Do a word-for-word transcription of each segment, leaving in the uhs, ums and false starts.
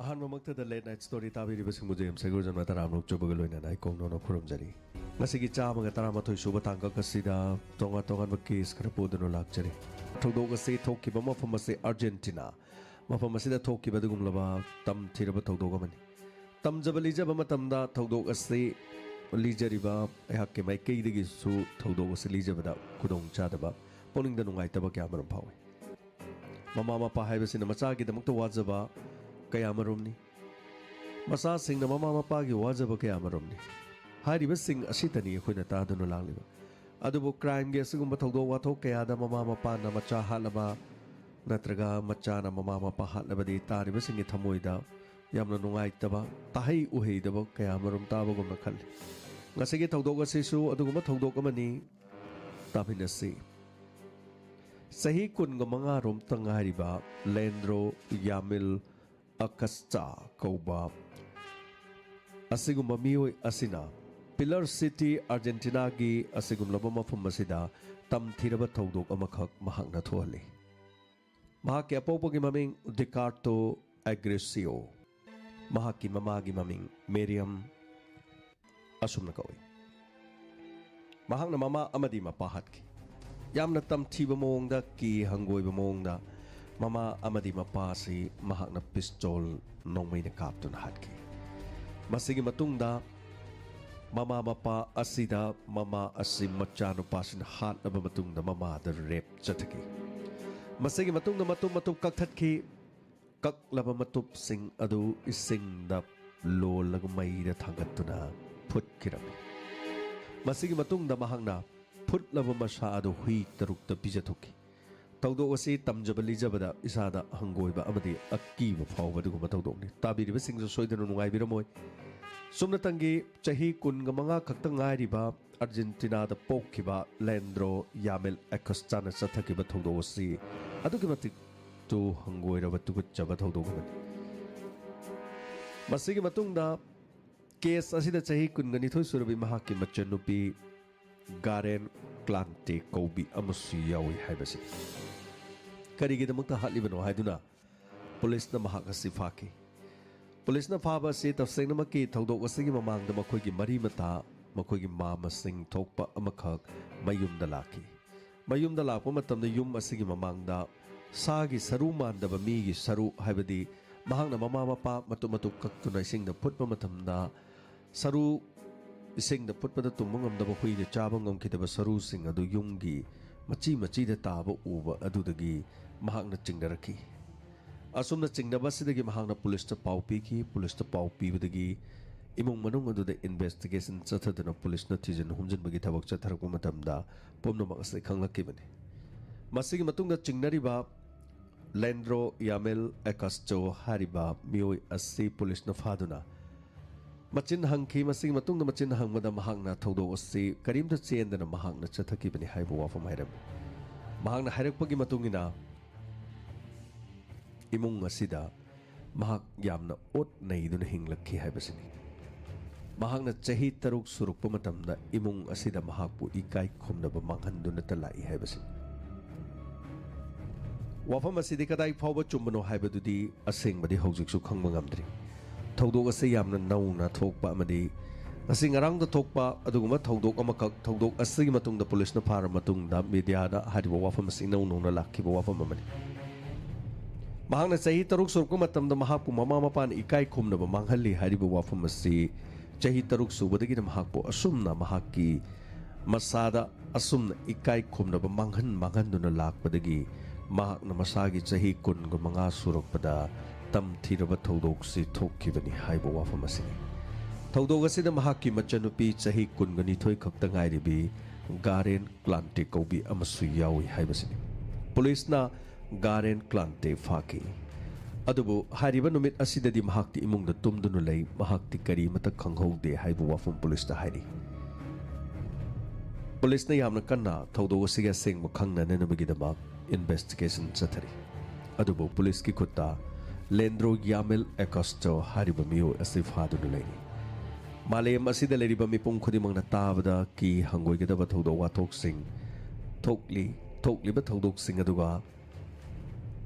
ꯑꯍꯥꯟꯕꯃꯛꯇꯗ Late Night Story ꯇꯥꯕꯤꯔꯤꯕꯁꯤꯡꯕꯨ James ꯍꯩꯒ꯭ꯔꯨꯖꯝꯅ ꯇꯔꯥꯝꯅ ꯑꯣꯛꯆꯕꯒ ꯂꯣꯏꯅꯅ ꯑꯩ ꯀꯣꯡꯅꯣꯅ ꯈꯨꯔꯨꯝꯖꯔꯤ꯫ ꯉꯁꯤꯒꯤ ꯆꯥꯝꯃꯒ ꯇꯔꯥꯃꯥꯊꯣꯏ ꯁꯨꯕ ꯇꯥꯡꯀꯛ ꯑꯁꯤꯗ ꯇꯣꯉꯥꯟ ꯇꯣꯉꯥꯟꯕ case ꯈꯔ ꯄꯨꯗꯨꯅ ꯂꯥꯛꯆꯔꯤ꯫ ꯊꯧꯗꯣꯛ ꯑꯁꯤ ꯊꯣꯛꯈꯤꯕ ꯃꯐꯝ ꯑꯁꯤ ꯑꯥꯔꯖꯦꯟꯇꯤꯅꯥ꯫ ꯃꯐꯝ ꯑꯁꯤꯗ ꯊꯣꯛꯈꯤꯕ ꯑꯗꯨꯒꯨꯝꯂꯕ ꯇꯝꯊꯤꯔꯕ ꯊꯧꯗꯣꯛ ꯑꯃꯅꯤ꯫ ꯇꯝꯖꯕ ꯂꯤꯖꯕ ꯃꯇꯝꯗ ꯊꯧꯗꯣꯛ ꯑꯁꯤ ꯂꯤꯖꯔꯤꯕ ꯑꯩꯍꯥꯛꯀꯤ ꯃꯥꯏꯀꯩꯗꯒꯤꯁꯨ ꯊꯧꯗꯣꯛ ꯑꯁꯤ ꯂꯤꯖꯕꯗ ꯈꯨꯗꯣꯡꯆꯥꯗꯕ, ꯄꯨꯛꯅꯤꯡꯗ ꯅꯨꯡꯉꯥꯏꯇꯕ ꯀꯌꯥ ꯑꯃꯔꯣꯝ ꯐꯥꯎꯏ꯫ ꯃꯃꯥ ꯃꯄꯥ ꯍꯥꯏꯕꯁꯤꯅ ꯃꯆꯥꯒꯤꯗꯃꯛꯇ ꯋꯥꯖꯕ ꯀꯌꯥ ꯑꯃꯔꯣꯝꯅꯤ꯫ ꯃꯆꯥꯁꯤꯡꯅ ꯃꯃꯥ ꯃꯄꯥꯒꯤ ꯋꯥꯖꯕ ꯀꯌꯥ ꯑꯃꯔꯣꯝꯅꯤ꯫ ꯍꯥꯏꯔꯤꯕꯁꯤꯡ ꯑꯁꯤꯇꯅꯤ ꯑꯩꯈꯣꯏꯅ ꯇꯥꯗꯨꯅ ꯂꯥꯛꯂꯤꯕ꯫ ꯑꯗꯨꯕꯨ crimeꯒꯤ ꯑꯁꯤꯒꯨꯝꯕ ꯊꯧꯗꯣꯛ ꯋꯥꯊꯣꯛ ꯀꯌꯥꯗ ꯃꯃꯥ ꯃꯄꯥꯅ ꯃꯆꯥ ꯍꯥꯠꯂꯕ ꯅꯠꯇ꯭ꯔꯒ ꯃꯆꯥꯅ ꯃꯃꯥ ꯃꯄꯥ ꯍꯥꯠꯂꯕꯗꯤ ꯇꯥꯔꯤꯕꯁꯤꯡꯒꯤ ꯊꯃꯣꯏꯗ ꯌꯥꯝꯅ ꯅꯨꯡꯉꯥꯏꯇꯕ, ꯇꯥꯍꯩ ꯎꯍꯩꯗꯕ ꯀꯌꯥ ꯑꯃꯔꯣꯝ ꯇꯥꯕꯒꯨꯝꯅ ꯈꯜꯂꯤ꯫ ꯉꯁꯤꯒꯤ ꯊꯧꯗꯣꯛ ꯑꯁꯤꯁꯨ ꯑꯗꯨꯒꯨꯝꯕ ꯊꯧꯗꯣꯛ ꯑꯃꯅꯤ꯫ ꯇꯥꯃꯤꯟꯅꯁꯤ꯫ ꯆꯍꯤ ꯀꯨꯟꯒ ꯃꯉꯥ ꯔꯣꯝꯇ ꯉꯥꯏꯔꯤꯕ ꯂꯦꯟꯗ꯭ꯔꯣ ꯌꯥꯃꯤꯜ ꯑꯀꯁꯇꯥ ꯀꯧꯕ ꯑꯁꯤꯒꯨꯝꯕ ꯃꯤꯑꯣꯏ ꯑꯁꯤꯅ pillar city ꯑꯥꯔꯖꯦꯟꯇꯤꯅꯥꯒꯤ ꯑꯁꯤꯒꯨꯝꯂꯕ ꯃꯐꯝ ꯑꯁꯤꯗ ꯇꯝꯊꯤꯔꯕ ꯊꯧꯗꯣꯛ ꯑꯃꯈꯛ ꯃꯍꯥꯛꯅ ꯊꯣꯛꯍꯜꯂꯤ꯫ ꯃꯍꯥꯛꯀꯤ ꯑꯄꯣꯛꯄꯒꯤ ꯃꯃꯤꯡ ꯗꯤꯀꯥꯔꯇꯣ ꯑꯦꯒ꯭ꯔꯦꯁꯤꯌꯣ꯫ ꯃꯍꯥꯛꯀꯤ ꯃꯃꯥꯒꯤ ꯃꯃꯤꯡ ꯃꯦꯔꯤꯌꯝ ꯑꯁꯨꯝꯅ ꯀꯧꯏ꯫ ꯃꯍꯥꯛꯅ ꯃꯃꯥ ꯑꯃꯗꯤ ꯃꯄꯥ ꯍꯥꯠꯈꯤ꯫ ꯌꯥꯝꯅ ꯇꯝꯊꯤꯕ ꯃꯑꯣꯡꯗ, ꯀꯤ ꯍꯪꯒꯣꯏꯕ ꯃꯑꯣꯡꯗ ꯃꯃꯥ ꯑꯃꯗꯤ ꯃꯄꯥ ꯑꯁꯤ ꯃꯍꯥꯛꯅ ꯄꯤꯁꯇꯣꯜ ꯅꯣꯡꯃꯩꯅ ꯀꯥꯞꯇꯨꯅ ꯍꯥꯠꯈꯤ꯫ ꯃꯁꯤꯒꯤ ꯃꯇꯨꯡꯗ ꯃꯃꯥ ꯃꯄꯥ ꯑꯁꯤꯗ ꯃꯃꯥ ꯑꯁꯤ ꯃꯆꯥꯅꯨꯄꯥꯁꯤꯡ ꯍꯥꯠꯂꯕ ꯃꯇꯨꯡꯗ ꯃꯃꯥꯗ ꯔꯦꯞ ꯆꯠꯊꯈꯤ꯫ ꯃꯁꯤꯒꯤ ꯃꯇꯨꯡꯗ ꯃꯇꯨꯝ ꯃꯇꯨꯝ ꯀꯛꯊꯠꯈꯤ꯫ ꯀꯛꯂꯕ ꯃꯇꯨꯞꯁꯤꯡ ꯑꯗꯨ ꯏꯁꯤꯡꯗ ꯂꯣꯜꯂꯒ ꯃꯩꯗ ꯊꯥꯡꯒꯠꯇꯨꯅ ꯐꯨꯠꯈꯤꯔꯝꯃꯤ꯫ ꯃꯁꯤꯒꯤ ꯃꯇꯨꯡꯗ ꯃꯍꯥꯛꯅ ꯐꯨꯠꯂꯕ ꯃꯁꯥ ꯑꯗꯨ ꯍꯨꯏ ꯇꯔꯨꯛꯇ ꯄꯤꯖꯊꯣꯛꯈꯤ꯫ ꯊꯧꯗꯣꯛ ꯑꯁꯤ ꯇꯝꯖꯕ ꯂꯤꯖꯕꯗ ꯏꯁꯥꯗ ꯍꯪꯒꯣꯏꯕ ꯑꯃꯗꯤ ꯑꯀꯤꯕ ꯐꯥꯎꯕ ꯑꯗꯨꯒꯨꯝꯕ ꯊꯧꯗꯣꯛꯅꯤ꯫ ꯇꯥꯕꯤꯔꯤꯕꯁꯤꯡꯁꯨ ꯁꯣꯏꯗꯅ ꯅꯨꯡꯉꯥꯏꯕꯤꯔꯝꯃꯣꯏ꯫ ꯁꯨꯞꯅꯇꯪꯒꯤ ꯆꯍꯤ ꯀꯨꯟꯒ ꯃꯉꯥ ꯈꯛꯇ ꯉꯥꯏꯔꯤꯕ ꯑꯥꯔꯖꯦꯟꯇꯤꯅꯥꯗ ꯄꯣꯛꯈꯤꯕ ꯂꯦꯟꯗ꯭ꯔꯣ ꯌꯥꯃꯤꯜ ꯑꯦꯀꯣꯁꯇꯥꯅ ꯆꯠꯊꯈꯤꯕ ꯊꯧꯗꯣꯛ ꯑꯁꯤ ꯑꯗꯨꯛꯀꯤ ꯃꯇꯤꯛ ꯇꯨ ꯍꯪꯒꯣꯏꯔꯕ ꯇꯨꯀꯠꯆꯕ ꯊꯧꯗꯣꯛ ꯑꯃꯅꯤ꯫ ꯃꯁꯤꯒꯤ ꯃꯇꯨꯡꯗ case ꯑꯁꯤꯗ ꯆꯍꯤ ꯀꯨꯟꯒ ꯅꯤꯊꯣꯏ ꯁꯨꯔꯕꯤ ꯃꯍꯥꯛꯀꯤ ꯃꯆꯟꯅꯨꯄꯤ ꯒꯥꯔꯦꯟ ꯀ꯭ꯂꯥꯟꯇꯦ ꯀꯧꯕꯤ ꯑꯃꯁꯨ ꯌꯥꯎꯏ ꯍꯥꯏꯕꯁꯤ꯫ ꯀꯔꯤꯒꯤꯗꯃꯛꯇ ꯍꯥꯠꯂꯤꯕꯅꯣ ꯍꯥꯏꯗꯨꯅ ꯄꯨꯂꯤꯁꯅ ꯃꯍꯥꯛ ꯑꯁꯤ ꯐꯥꯈꯤ꯫ ꯄꯨꯂꯤꯁꯅ ꯐꯥꯕ ꯑꯁꯤ ꯇꯁꯦꯡꯅꯃꯛꯀꯤ ꯊꯧꯗꯣꯛ ꯑꯁꯤꯒꯤ ꯃꯃꯥꯡꯗ ꯃꯈꯣꯏꯒꯤ ꯃꯔꯤ ꯃꯇꯥ, ꯃꯈꯣꯏꯒꯤ ꯃꯥ ꯃꯁꯤꯡ ꯊꯣꯛꯄ ꯑꯃꯈꯛ ꯃꯌꯨꯝꯗ ꯂꯥꯛꯈꯤ꯫ ꯃꯌꯨꯝꯗ ꯂꯥꯛꯄ ꯃꯇꯝꯗ ꯌꯨꯝ ꯑꯁꯤꯒꯤ ꯃꯃꯥꯡꯗ ꯁꯥꯒꯤ ꯁꯔꯨ ꯃꯥꯟꯗꯕ ꯃꯤꯒꯤ ꯁꯔꯨ, ꯍꯥꯏꯕꯗꯤ ꯃꯍꯥꯛꯅ ꯃꯃꯥ ꯃꯄꯥ ꯃꯇꯨꯞ ꯃꯇꯨꯞ ꯀꯛꯇꯨꯅ ꯏꯁꯤꯡꯗ ꯐꯨꯠꯄ ꯃꯇꯝꯗ ꯁꯔꯨ ꯏꯁꯤꯡꯗ ꯐꯨꯠꯄꯗ ꯇꯨꯝꯕ ꯉꯝꯗꯕ ꯍꯨꯏꯅ ꯆꯥꯕ ꯉꯝꯈꯤꯗꯕ ꯁꯔꯨꯁꯤꯡ ꯑꯗꯨ ꯌꯨꯝꯒꯤ ꯃꯆꯤ ꯃꯆꯤꯗ ꯇꯥꯕ ꯎꯕ ꯑꯗꯨꯗꯒꯤ ꯃꯍꯥꯛꯅ ꯆꯤꯡꯅꯔꯛꯈꯤ꯫ ꯑꯁꯨꯝꯅ ꯆꯤꯡꯅꯕ ꯑꯁꯤꯗꯒꯤ ꯃꯍꯥꯛꯅ ꯄꯨꯂꯤꯁꯇ ꯄꯥꯎ ꯄꯤꯈꯤ꯫ ꯄꯨꯂꯤꯁꯇ ꯄꯥꯎ ꯄꯤꯕꯗꯒꯤ ꯏꯃꯨꯡ ꯃꯅꯨꯡ ꯑꯗꯨꯗ ꯏꯟꯚꯦꯁꯇꯤꯒꯦꯁꯟ ꯆꯠꯊꯗꯨꯅ ꯄꯨꯂꯤꯁꯅ ꯊꯤꯖꯤꯟ ꯍꯨꯝꯖꯤꯟꯕꯒꯤ ꯊꯕꯛ ꯆꯠꯊꯔꯛꯄ ꯃꯇꯝꯗ ꯄꯨꯝꯅꯃꯛ ꯑꯁꯤ ꯈꯪꯂꯛꯈꯤꯕꯅꯤ꯫ ꯃꯁꯤꯒꯤ ꯃꯇꯨꯡꯗ ꯆꯤꯡꯅꯔꯤꯕ ꯂꯦꯟꯗ꯭ꯔꯣ ꯌꯥꯃꯦꯜ ꯑꯦꯀꯥꯁꯇꯣ ꯍꯥꯏꯔꯤꯕ ꯃꯤꯑꯣꯏ ꯑꯁꯤ ꯄꯨꯂꯤꯁꯅ ꯐꯥꯗꯨꯅ ꯃꯆꯤꯟ ꯍꯪꯈꯤ꯫ ꯃꯁꯤꯒꯤ ꯃꯇꯨꯡꯗ ꯃꯆꯤꯟ ꯍꯪꯕꯗ ꯃꯍꯥꯛꯅ ꯊꯧꯗꯣꯛ ꯑꯁꯤ ꯀꯔꯤꯝꯇ ꯆꯦꯟꯗꯅ ꯃꯍꯥꯛꯅ ꯆꯠꯊꯈꯤꯕꯅꯤ ꯍꯥꯏꯕ ꯋꯥꯐꯝ ꯍꯥꯏꯔꯝꯃꯤ꯫ ꯃꯍꯥꯛꯅ ꯍꯥꯏꯔꯛꯄꯒꯤ ꯃꯇꯨꯡ ꯏꯟꯅ ꯏꯃꯨꯡ ꯑꯁꯤꯗ ꯃꯍꯥꯛ ꯌꯥꯝꯅ ꯑꯣꯠ ꯅꯩꯗꯨꯅ ꯍꯤꯡꯂꯛꯈꯤ ꯍꯥꯏꯕꯁꯤꯅꯤ꯫ ꯃꯍꯥꯛꯅ ꯆꯍꯤ ꯇꯔꯨꯛ ꯁꯨꯔꯛꯄ ꯃꯇꯝꯗ ꯏꯃꯨꯡ ꯑꯁꯤꯗ ꯃꯍꯥꯛꯄꯨ ꯏꯀꯥꯏ ꯈꯨꯝꯅꯕ ꯃꯥꯡꯍꯟꯗꯨꯅꯇ ꯂꯥꯛꯏ ꯍꯥꯏꯕꯁꯤꯅꯤ꯫ ꯋꯥꯐꯝ ꯑꯁꯤꯗꯤ ꯀꯗꯥꯏ ꯐꯥꯎꯕ ꯆꯨꯝꯕꯅꯣ ꯍꯥꯏꯕꯗꯨꯗꯤ ꯑꯁꯦꯡꯕꯗꯤ ꯍꯧꯖꯤꯛꯁꯨ ꯈꯪꯕ ꯉꯝꯗ꯭ꯔꯤ꯫ ꯊꯧꯗꯣꯛ ꯑꯁꯤ ꯌꯥꯝꯅ ꯅꯧꯅ ꯊꯣꯛꯄ ꯑꯃꯗꯤ ꯉꯁꯤ ꯉꯔꯥꯡꯗ ꯊꯣꯛꯄ ꯑꯗꯨꯒꯨꯝꯕ ꯊꯧꯗꯣꯛ ꯑꯃꯈꯛ, ꯊꯧꯗꯣꯛ ꯑꯁꯤꯒꯤ ꯃꯇꯨꯡꯗ ꯄꯨꯂꯤꯁꯅ ꯐꯥꯔꯕ ꯃꯇꯨꯡꯗ ꯃꯤꯗꯤꯌꯥꯗ ꯍꯥꯏꯔꯤꯕ ꯋꯥꯐꯝ ꯑꯁꯤ ꯏꯅꯧ ꯅꯧꯅ ꯂꯥꯛꯈꯤꯕ ꯋꯥꯐꯝ ꯑꯃꯅꯤ꯫ ꯃꯍꯥꯛꯅ ꯆꯍꯤ ꯇꯔꯨꯛ ꯁꯨꯔꯛꯄ ꯃꯇꯝꯗ ꯃꯍꯥꯛꯄꯨ ꯃꯃꯥ ꯃꯄꯥꯅ ꯏꯀꯥꯏ ꯈꯨꯝꯅꯕ ꯃꯥꯡꯍꯜꯂꯤ ꯍꯥꯏꯔꯤꯕ ꯋꯥꯐꯝ ꯑꯁꯤ ꯆꯍꯤ ꯇꯔꯨꯛ ꯁꯨꯕꯗꯒꯤꯅ ꯃꯍꯥꯛꯄꯨ ꯑꯁꯨꯝꯅ ꯃꯍꯥꯛꯀꯤ ꯃꯁꯥꯗ ꯑꯁꯨꯝꯅ ꯏꯀꯥꯏ ꯈꯨꯝꯅꯕ ꯃꯥꯡꯍꯟ ꯃꯥꯡꯍꯟꯗꯨꯅ ꯂꯥꯛꯄꯗꯒꯤ ꯃꯍꯥꯛꯅ ꯃꯁꯥꯒꯤ ꯆꯍꯤ ꯀꯨꯟꯒ ꯃꯉꯥ ꯁꯨꯔꯛꯄꯗ ꯇꯝꯊꯤꯔꯕ ꯊꯧꯗꯣꯛꯁꯤ ꯊꯣꯛꯈꯤꯕꯅꯤ ꯍꯥꯏꯕ ꯋꯥꯐꯝ ꯑꯁꯤꯅꯤ꯫ ꯊꯧꯗꯣꯛ ꯑꯁꯤꯗ ꯃꯍꯥꯛꯀꯤ ꯃꯆꯟꯅꯨꯄꯤ ꯆꯍꯤ ꯀꯨꯟꯒ ꯅꯤꯊꯣꯏ ꯈꯛꯇ ꯉꯥꯏꯔꯤꯕꯤ ꯒꯥꯔꯦꯟ ꯀ꯭ꯂꯥꯟꯇꯦ ꯀꯧꯕꯤ ꯑꯃꯁꯨ ꯌꯥꯎꯏ ꯍꯥꯏꯕꯁꯤꯅꯤ꯫ ꯄꯨꯂꯤꯁꯅ ꯒꯥꯔꯦꯟ ꯀ꯭ꯂꯥꯟꯇꯦ ꯐꯥꯈꯤ꯫ ꯑꯗꯨꯕꯨ ꯍꯥꯏꯔꯤꯕ ꯅꯨꯃꯤꯠ ꯑꯁꯤꯗꯗꯤ ꯃꯍꯥꯛꯇꯤ ꯏꯃꯨꯡꯗ ꯇꯨꯝꯗꯨꯅ ꯂꯩ, ꯃꯍꯥꯛꯇꯤ ꯀꯔꯤꯃꯠꯇ ꯈꯪꯍꯧꯗꯦ ꯍꯥꯏꯕ ꯋꯥꯐꯝ ꯄꯨꯂꯤꯁꯇ ꯍꯥꯏꯔꯤ꯫ ꯄꯨꯂꯤꯁꯅ ꯌꯥꯝꯅ ꯀꯟꯅ ꯊꯧꯗꯣꯛ ꯑꯁꯤꯒꯤ ꯑꯁꯦꯡꯕ ꯈꯪꯅꯅꯕꯒꯤꯗꯃꯛ ꯏꯟꯚꯦꯁꯇꯤꯒꯦꯁꯟ ꯆꯠꯊꯔꯤ꯫ ꯑꯗꯨꯕꯨ ꯄꯨꯂꯤꯁꯀꯤ ꯈꯨꯠꯇ ꯂꯦꯟꯗ꯭ꯔꯣ ꯌꯥꯃꯦꯜ ꯑꯦꯀꯣꯁꯇꯣ ꯍꯥꯏꯔꯤꯕ ꯃꯤꯑꯣꯏ ꯑꯁꯤ ꯐꯥꯗꯨꯅ ꯂꯩꯔꯤ꯫ ꯃꯥꯂꯦꯝ ꯑꯁꯤꯗ ꯂꯩꯔꯤꯕ ꯃꯤꯄꯨꯝ ꯈꯨꯗꯤꯡꯃꯛꯅ ꯇꯥꯕꯗ ꯀꯤ ꯍꯪꯒꯣꯏꯒꯗꯕ ꯊꯧꯗꯣꯛ ꯋꯥꯊꯣꯛꯁꯤꯡ ꯊꯣꯛꯂꯤ꯫ ꯊꯣꯛꯂꯤꯕ ꯊꯧꯗꯣꯛꯁꯤꯡ ꯑꯗꯨꯒ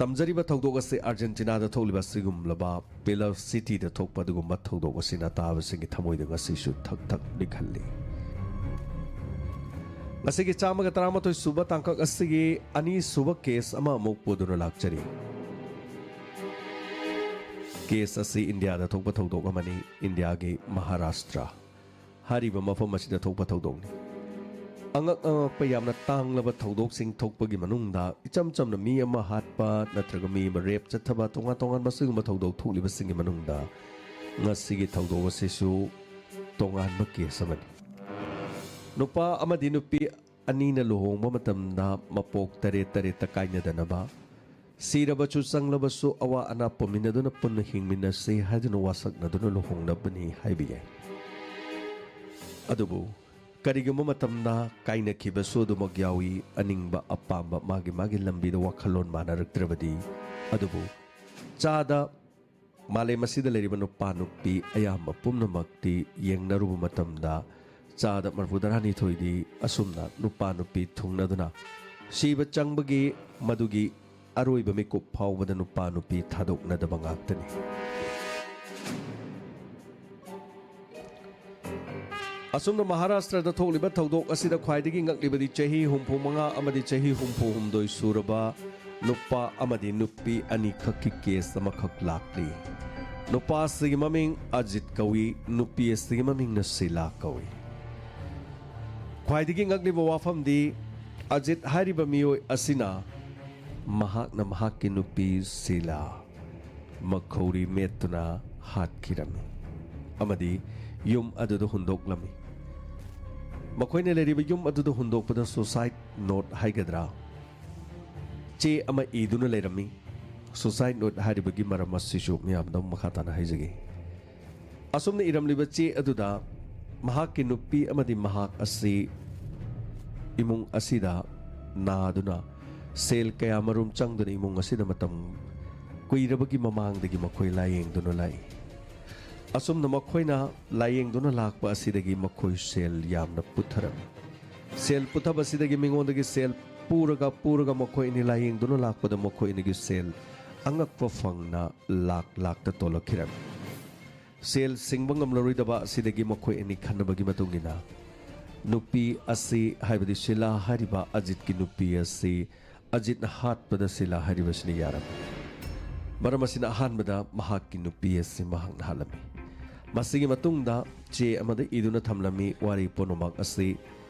ꯇꯝꯖꯔꯤꯕ ꯊꯧꯗꯣꯛ ꯑꯁꯤ ꯑꯥꯔꯖꯦꯟꯇꯤꯅꯥꯗ ꯊꯣꯛꯂꯤꯕ ꯑꯁꯤꯒꯨꯝꯂꯕ ꯄꯤꯂꯔ ꯁꯤꯇꯤꯗ ꯊꯣꯛꯄ ꯑꯗꯨꯒꯨꯝꯕ ꯊꯧꯗꯣꯛ ꯑꯁꯤꯅ ꯇꯥꯕꯁꯤꯡꯒꯤ ꯊꯃꯣꯏꯗ ꯉꯁꯤꯁꯨ ꯊꯛ ꯊꯛ ꯅꯤꯛꯍꯜꯂꯤ꯫ ꯉꯁꯤꯒꯤ ꯆꯥꯝꯃꯒ ꯇꯔꯥꯃꯥꯊꯣꯏ ꯁꯨꯕ ꯇꯥꯡꯀꯛ ꯑꯁꯤꯒꯤ ꯑꯅꯤꯁꯨꯕ ꯀꯦꯁ ꯑꯃ ꯑꯃꯨꯛ ꯄꯨꯗꯨꯅ ꯂꯥꯛꯆꯔꯤ꯫ ꯀꯦꯁ ꯑꯁꯤ ꯏꯟꯗꯤꯌꯥꯗ ꯊꯣꯛꯄ ꯊꯧꯗꯣꯛ ꯑꯃꯅꯤ꯫ ꯏꯟꯗꯤꯌꯥꯒꯤ ꯃꯍꯥꯔꯥꯁꯇ꯭ꯔ ꯍꯥꯏꯔꯤꯕ ꯃꯐꯝ ꯑꯁꯤꯗ ꯊꯣꯛꯄ ꯊꯧꯗꯣꯛꯅꯤ꯫ ꯑꯉꯛ ꯑꯉꯛꯄ ꯌꯥꯝꯅ ꯇꯥꯡꯂꯕ ꯊꯧꯗꯣꯛꯁꯤꯡ ꯊꯣꯛꯄꯒꯤ ꯃꯅꯨꯡꯗ ꯏꯆꯝ ꯆꯝꯅ ꯃꯤ ꯑꯃ ꯍꯥꯠꯄ ꯅꯠꯇ꯭ꯔꯒ ꯃꯤ ꯑꯃ ꯔꯦꯞ ꯆꯠꯊꯕ ꯇꯣꯉꯥꯟ ꯇꯣꯉꯥꯟꯕ ꯑꯁꯤꯒꯨꯝꯕ ꯊꯧꯗꯣꯛ ꯊꯣꯛꯂꯤꯕꯁꯤꯡꯒꯤ ꯃꯅꯨꯡꯗ ꯉꯁꯤꯒꯤ ꯊꯧꯗꯣꯛ ꯑꯁꯤꯁꯨ ꯇꯣꯉꯥꯟꯕ ꯀꯦꯁ ꯑꯃꯅꯤ꯫ ꯅꯨꯄꯥ ꯑꯃꯗꯤ ꯅꯨꯄꯤ ꯑꯅꯤꯅ ꯂꯨꯍꯣꯡꯕ ꯃꯇꯝꯗ ꯃꯄꯣꯛ ꯇꯔꯦꯠ ꯇꯔꯦꯠꯇ ꯀꯥꯏꯅꯗꯅꯕ, ꯁꯤꯔꯕꯁꯨ ꯆꯪꯂꯕꯁꯨ ꯑꯋꯥ ꯑꯅꯥ ꯄꯨꯝꯃꯤꯟꯅꯗꯨꯅ ꯄꯨꯟꯅ ꯍꯤꯡꯃꯤꯟꯅꯁꯤ ꯍꯥꯏꯗꯨꯅ ꯋꯥꯁꯛꯅꯗꯨꯅ ꯂꯨꯍꯣꯡꯅꯕꯅꯤ ꯍꯥꯏꯕ ꯌꯥꯏ꯫ ꯑꯗꯨꯕꯨ ꯀꯔꯤꯒꯨꯝꯕ ꯃꯇꯝꯗ ꯀꯥꯏꯅꯈꯤꯕꯁꯨ ꯑꯗꯨꯃꯛ ꯌꯥꯎꯏ꯫ ꯑꯅꯤꯡꯕ ꯑꯄꯥꯝꯕ ꯃꯥꯒꯤ ꯃꯥꯒꯤ ꯂꯝꯕꯤꯗ ꯋꯥꯈꯜꯂꯣꯟ ꯃꯥꯟꯅꯔꯛꯇ꯭ꯔꯕꯗꯤ꯫ ꯑꯗꯨꯕꯨ ꯆꯥꯗ ꯃꯥꯂꯦꯝ ꯑꯁꯤꯗ ꯂꯩꯔꯤꯕ ꯅꯨꯄꯥ ꯅꯨꯄꯤ ꯑꯌꯥꯝꯕ ꯄꯨꯝꯅꯃꯛꯇꯤ ꯌꯦꯡꯅꯔꯨꯕ ꯃꯇꯝꯗ ꯆꯥꯗ ꯃꯔꯐꯨꯇꯔꯥꯅꯤꯊꯣꯏꯗꯤ ꯑꯁꯨꯝꯅ ꯅꯨꯄꯥ ꯅꯨꯄꯤ ꯊꯨꯡꯅꯗꯨꯅ ꯁꯤꯕ ꯆꯪꯕꯒꯤ, ꯃꯗꯨꯒꯤ ꯑꯔꯣꯏꯕ ꯃꯤꯀꯨꯞ ꯐꯥꯎꯕꯗ ꯅꯨꯄꯥ ꯅꯨꯄꯤ ꯊꯥꯗꯣꯛꯅꯗꯕ ꯉꯥꯛꯇꯅꯤ꯫ ꯑꯁꯨꯝꯅ ꯃꯍꯥꯔꯥꯁꯇ꯭ꯔꯗ ꯊꯣꯛꯂꯤꯕ ꯊꯧꯗꯣꯛ ꯑꯁꯤꯗ ꯈ꯭ꯋꯥꯏꯗꯒꯤ ꯉꯛꯂꯤꯕꯗꯤ ꯆꯍꯤ ꯍꯨꯝꯐꯨ ꯃꯉꯥ ꯑꯃꯗꯤ ꯆꯍꯤ ꯍꯨꯝꯐꯨ ꯍꯨꯝꯗꯣꯏ ꯁꯨꯔꯕ ꯅꯨꯄꯥ ꯑꯃꯗꯤ ꯅꯨꯄꯤ ꯑꯅꯤꯈꯛꯀꯤ ꯀꯦꯁ ꯑꯃꯈꯛ ꯂꯥꯛꯂꯤ꯫ ꯅꯨꯄꯥ ꯑꯁꯤꯒꯤ ꯃꯃꯤꯡ ꯑꯖꯤꯠ ꯀꯧꯏ, ꯅꯨꯄꯤ ꯑꯁꯤꯒꯤ ꯃꯃꯤꯡꯅ ꯁꯤꯂꯥ ꯀꯧꯏ꯫ ꯈ꯭ꯋꯥꯏꯗꯒꯤ ꯉꯛꯂꯤꯕ ꯋꯥꯐꯝꯗꯤ, ꯑꯖꯤꯠ ꯍꯥꯏꯔꯤꯕ ꯃꯤꯑꯣꯏ ꯑꯁꯤꯅ ꯃꯍꯥꯛꯅ ꯃꯍꯥꯛꯀꯤ ꯅꯨꯄꯤ ꯁꯤꯂꯥ ꯃꯈꯧꯔꯤ ꯃꯦꯠꯇꯨꯅ ꯍꯥꯠꯈꯤꯔꯝꯃꯤ ꯑꯃꯗꯤ ꯌꯨꯝ ꯑꯗꯨꯗ ꯍꯨꯟꯗꯣꯛꯂꯝꯃꯤ꯫ ꯃꯈꯣꯏꯅ ꯂꯩꯔꯤꯕ ꯌꯨꯝ ꯑꯗꯨꯗ ꯍꯨꯟꯗꯣꯛꯄꯗ ꯁꯨꯁꯥꯏꯠ ꯅꯣꯠ ꯍꯥꯏꯒꯗ꯭ꯔꯥ, ꯆꯦ ꯑꯃ ꯏꯗꯨꯅ ꯂꯩꯔꯝꯃꯤ꯫ ꯁꯨꯁꯥꯏꯠ ꯅꯣꯠ ꯍꯥꯏꯔꯤꯕꯒꯤ ꯃꯔꯝ ꯑꯁꯤꯁꯨ ꯃꯤꯌꯥꯝꯗ ꯃꯈꯥ ꯇꯥꯅ ꯍꯥꯏꯖꯒꯦ꯫ ꯑꯁꯨꯝꯅ ꯏꯔꯝꯂꯤꯕ ꯆꯦ ꯑꯗꯨꯗ ꯃꯍꯥꯛꯀꯤ ꯅꯨꯄꯤ ꯑꯃꯗꯤ ꯃꯍꯥꯛ ꯑꯁꯤ ꯏꯃꯨꯡ ꯑꯁꯤꯗ ꯅꯥꯗꯨꯅ ꯁꯦꯜ ꯀꯌꯥ ꯃꯔꯨꯝ ꯆꯪꯗꯨꯅ ꯏꯃꯨꯡ ꯑꯁꯤꯗ ꯃꯇꯝ ꯀꯨꯏꯔꯕꯒꯤ ꯃꯃꯥꯡꯗꯒꯤ ꯃꯈꯣꯏ ꯂꯥꯌꯦꯡꯗꯨꯅ ꯂꯥꯛꯏ꯫ ꯑꯁꯨꯝꯅ ꯃꯈꯣꯏꯅ ꯂꯥꯌꯦꯡꯗꯨꯅ ꯂꯥꯛꯄ ꯑꯁꯤꯗꯒꯤ ꯃꯈꯣꯏ ꯁꯦꯜ ꯌꯥꯝꯅ ꯄꯨꯊꯔꯝꯃꯤ꯫ ꯁꯦꯜ ꯄꯨꯊꯕꯁꯤꯗꯒꯤ ꯃꯤꯉꯣꯟꯗꯒꯤ ꯁꯦꯜ ꯄꯨꯔꯒ ꯄꯨꯔꯒ ꯃꯈꯣꯏ ꯑꯅꯤ ꯂꯥꯌꯦꯡꯗꯨꯅ ꯂꯥꯛꯄꯗ ꯃꯈꯣꯏ ꯑꯅꯤꯒꯤ ꯁꯦꯜ ꯑꯉꯛꯄ ꯐꯪꯅ ꯂꯥꯛ ꯂꯥꯛꯇ ꯇꯣꯜꯂꯛꯈꯤꯔꯝꯃꯤ꯫ ꯁꯦꯜ ꯁꯤꯡꯕ ꯉꯝꯂꯔꯣꯏꯗꯕ ꯑꯁꯤꯗꯒꯤ ꯃꯈꯣꯏ ꯑꯅꯤ ꯈꯟꯅꯕꯒꯤ ꯃꯇꯨꯡ ꯏꯟꯅ ꯅꯨꯄꯤ ꯑꯁꯤ, ꯍꯥꯏꯕꯗꯤ ꯁꯤꯂꯥ ꯍꯥꯏꯔꯤꯕ ꯑꯖꯤꯠꯀꯤ ꯅꯨꯄꯤ ꯑꯁꯤ, ꯑꯖꯤꯠꯅ ꯍꯥꯠꯄꯗ ꯁꯤꯂꯥ ꯍꯥꯏꯔꯤꯕꯁꯤꯅ ꯌꯥꯔꯝꯃꯤ꯫ ꯃꯔꯝ ꯑꯁꯤꯅ ꯑꯍꯥꯟꯕꯗ ꯃꯍꯥꯛꯀꯤ ꯅꯨꯄꯤ ꯑꯁꯤ ꯃꯍꯥꯛꯅ ꯍꯥꯠꯂꯝꯃꯤ꯫ ꯃꯁꯤꯒꯤ ꯃꯇꯨꯡꯗ ꯆꯦ ꯑꯃꯗ ꯏꯗꯨꯅ ꯊꯝꯂꯝꯃꯤ꯫ ꯋꯥꯔꯤ ꯄꯨꯝꯅꯃꯛ ꯑꯁꯤ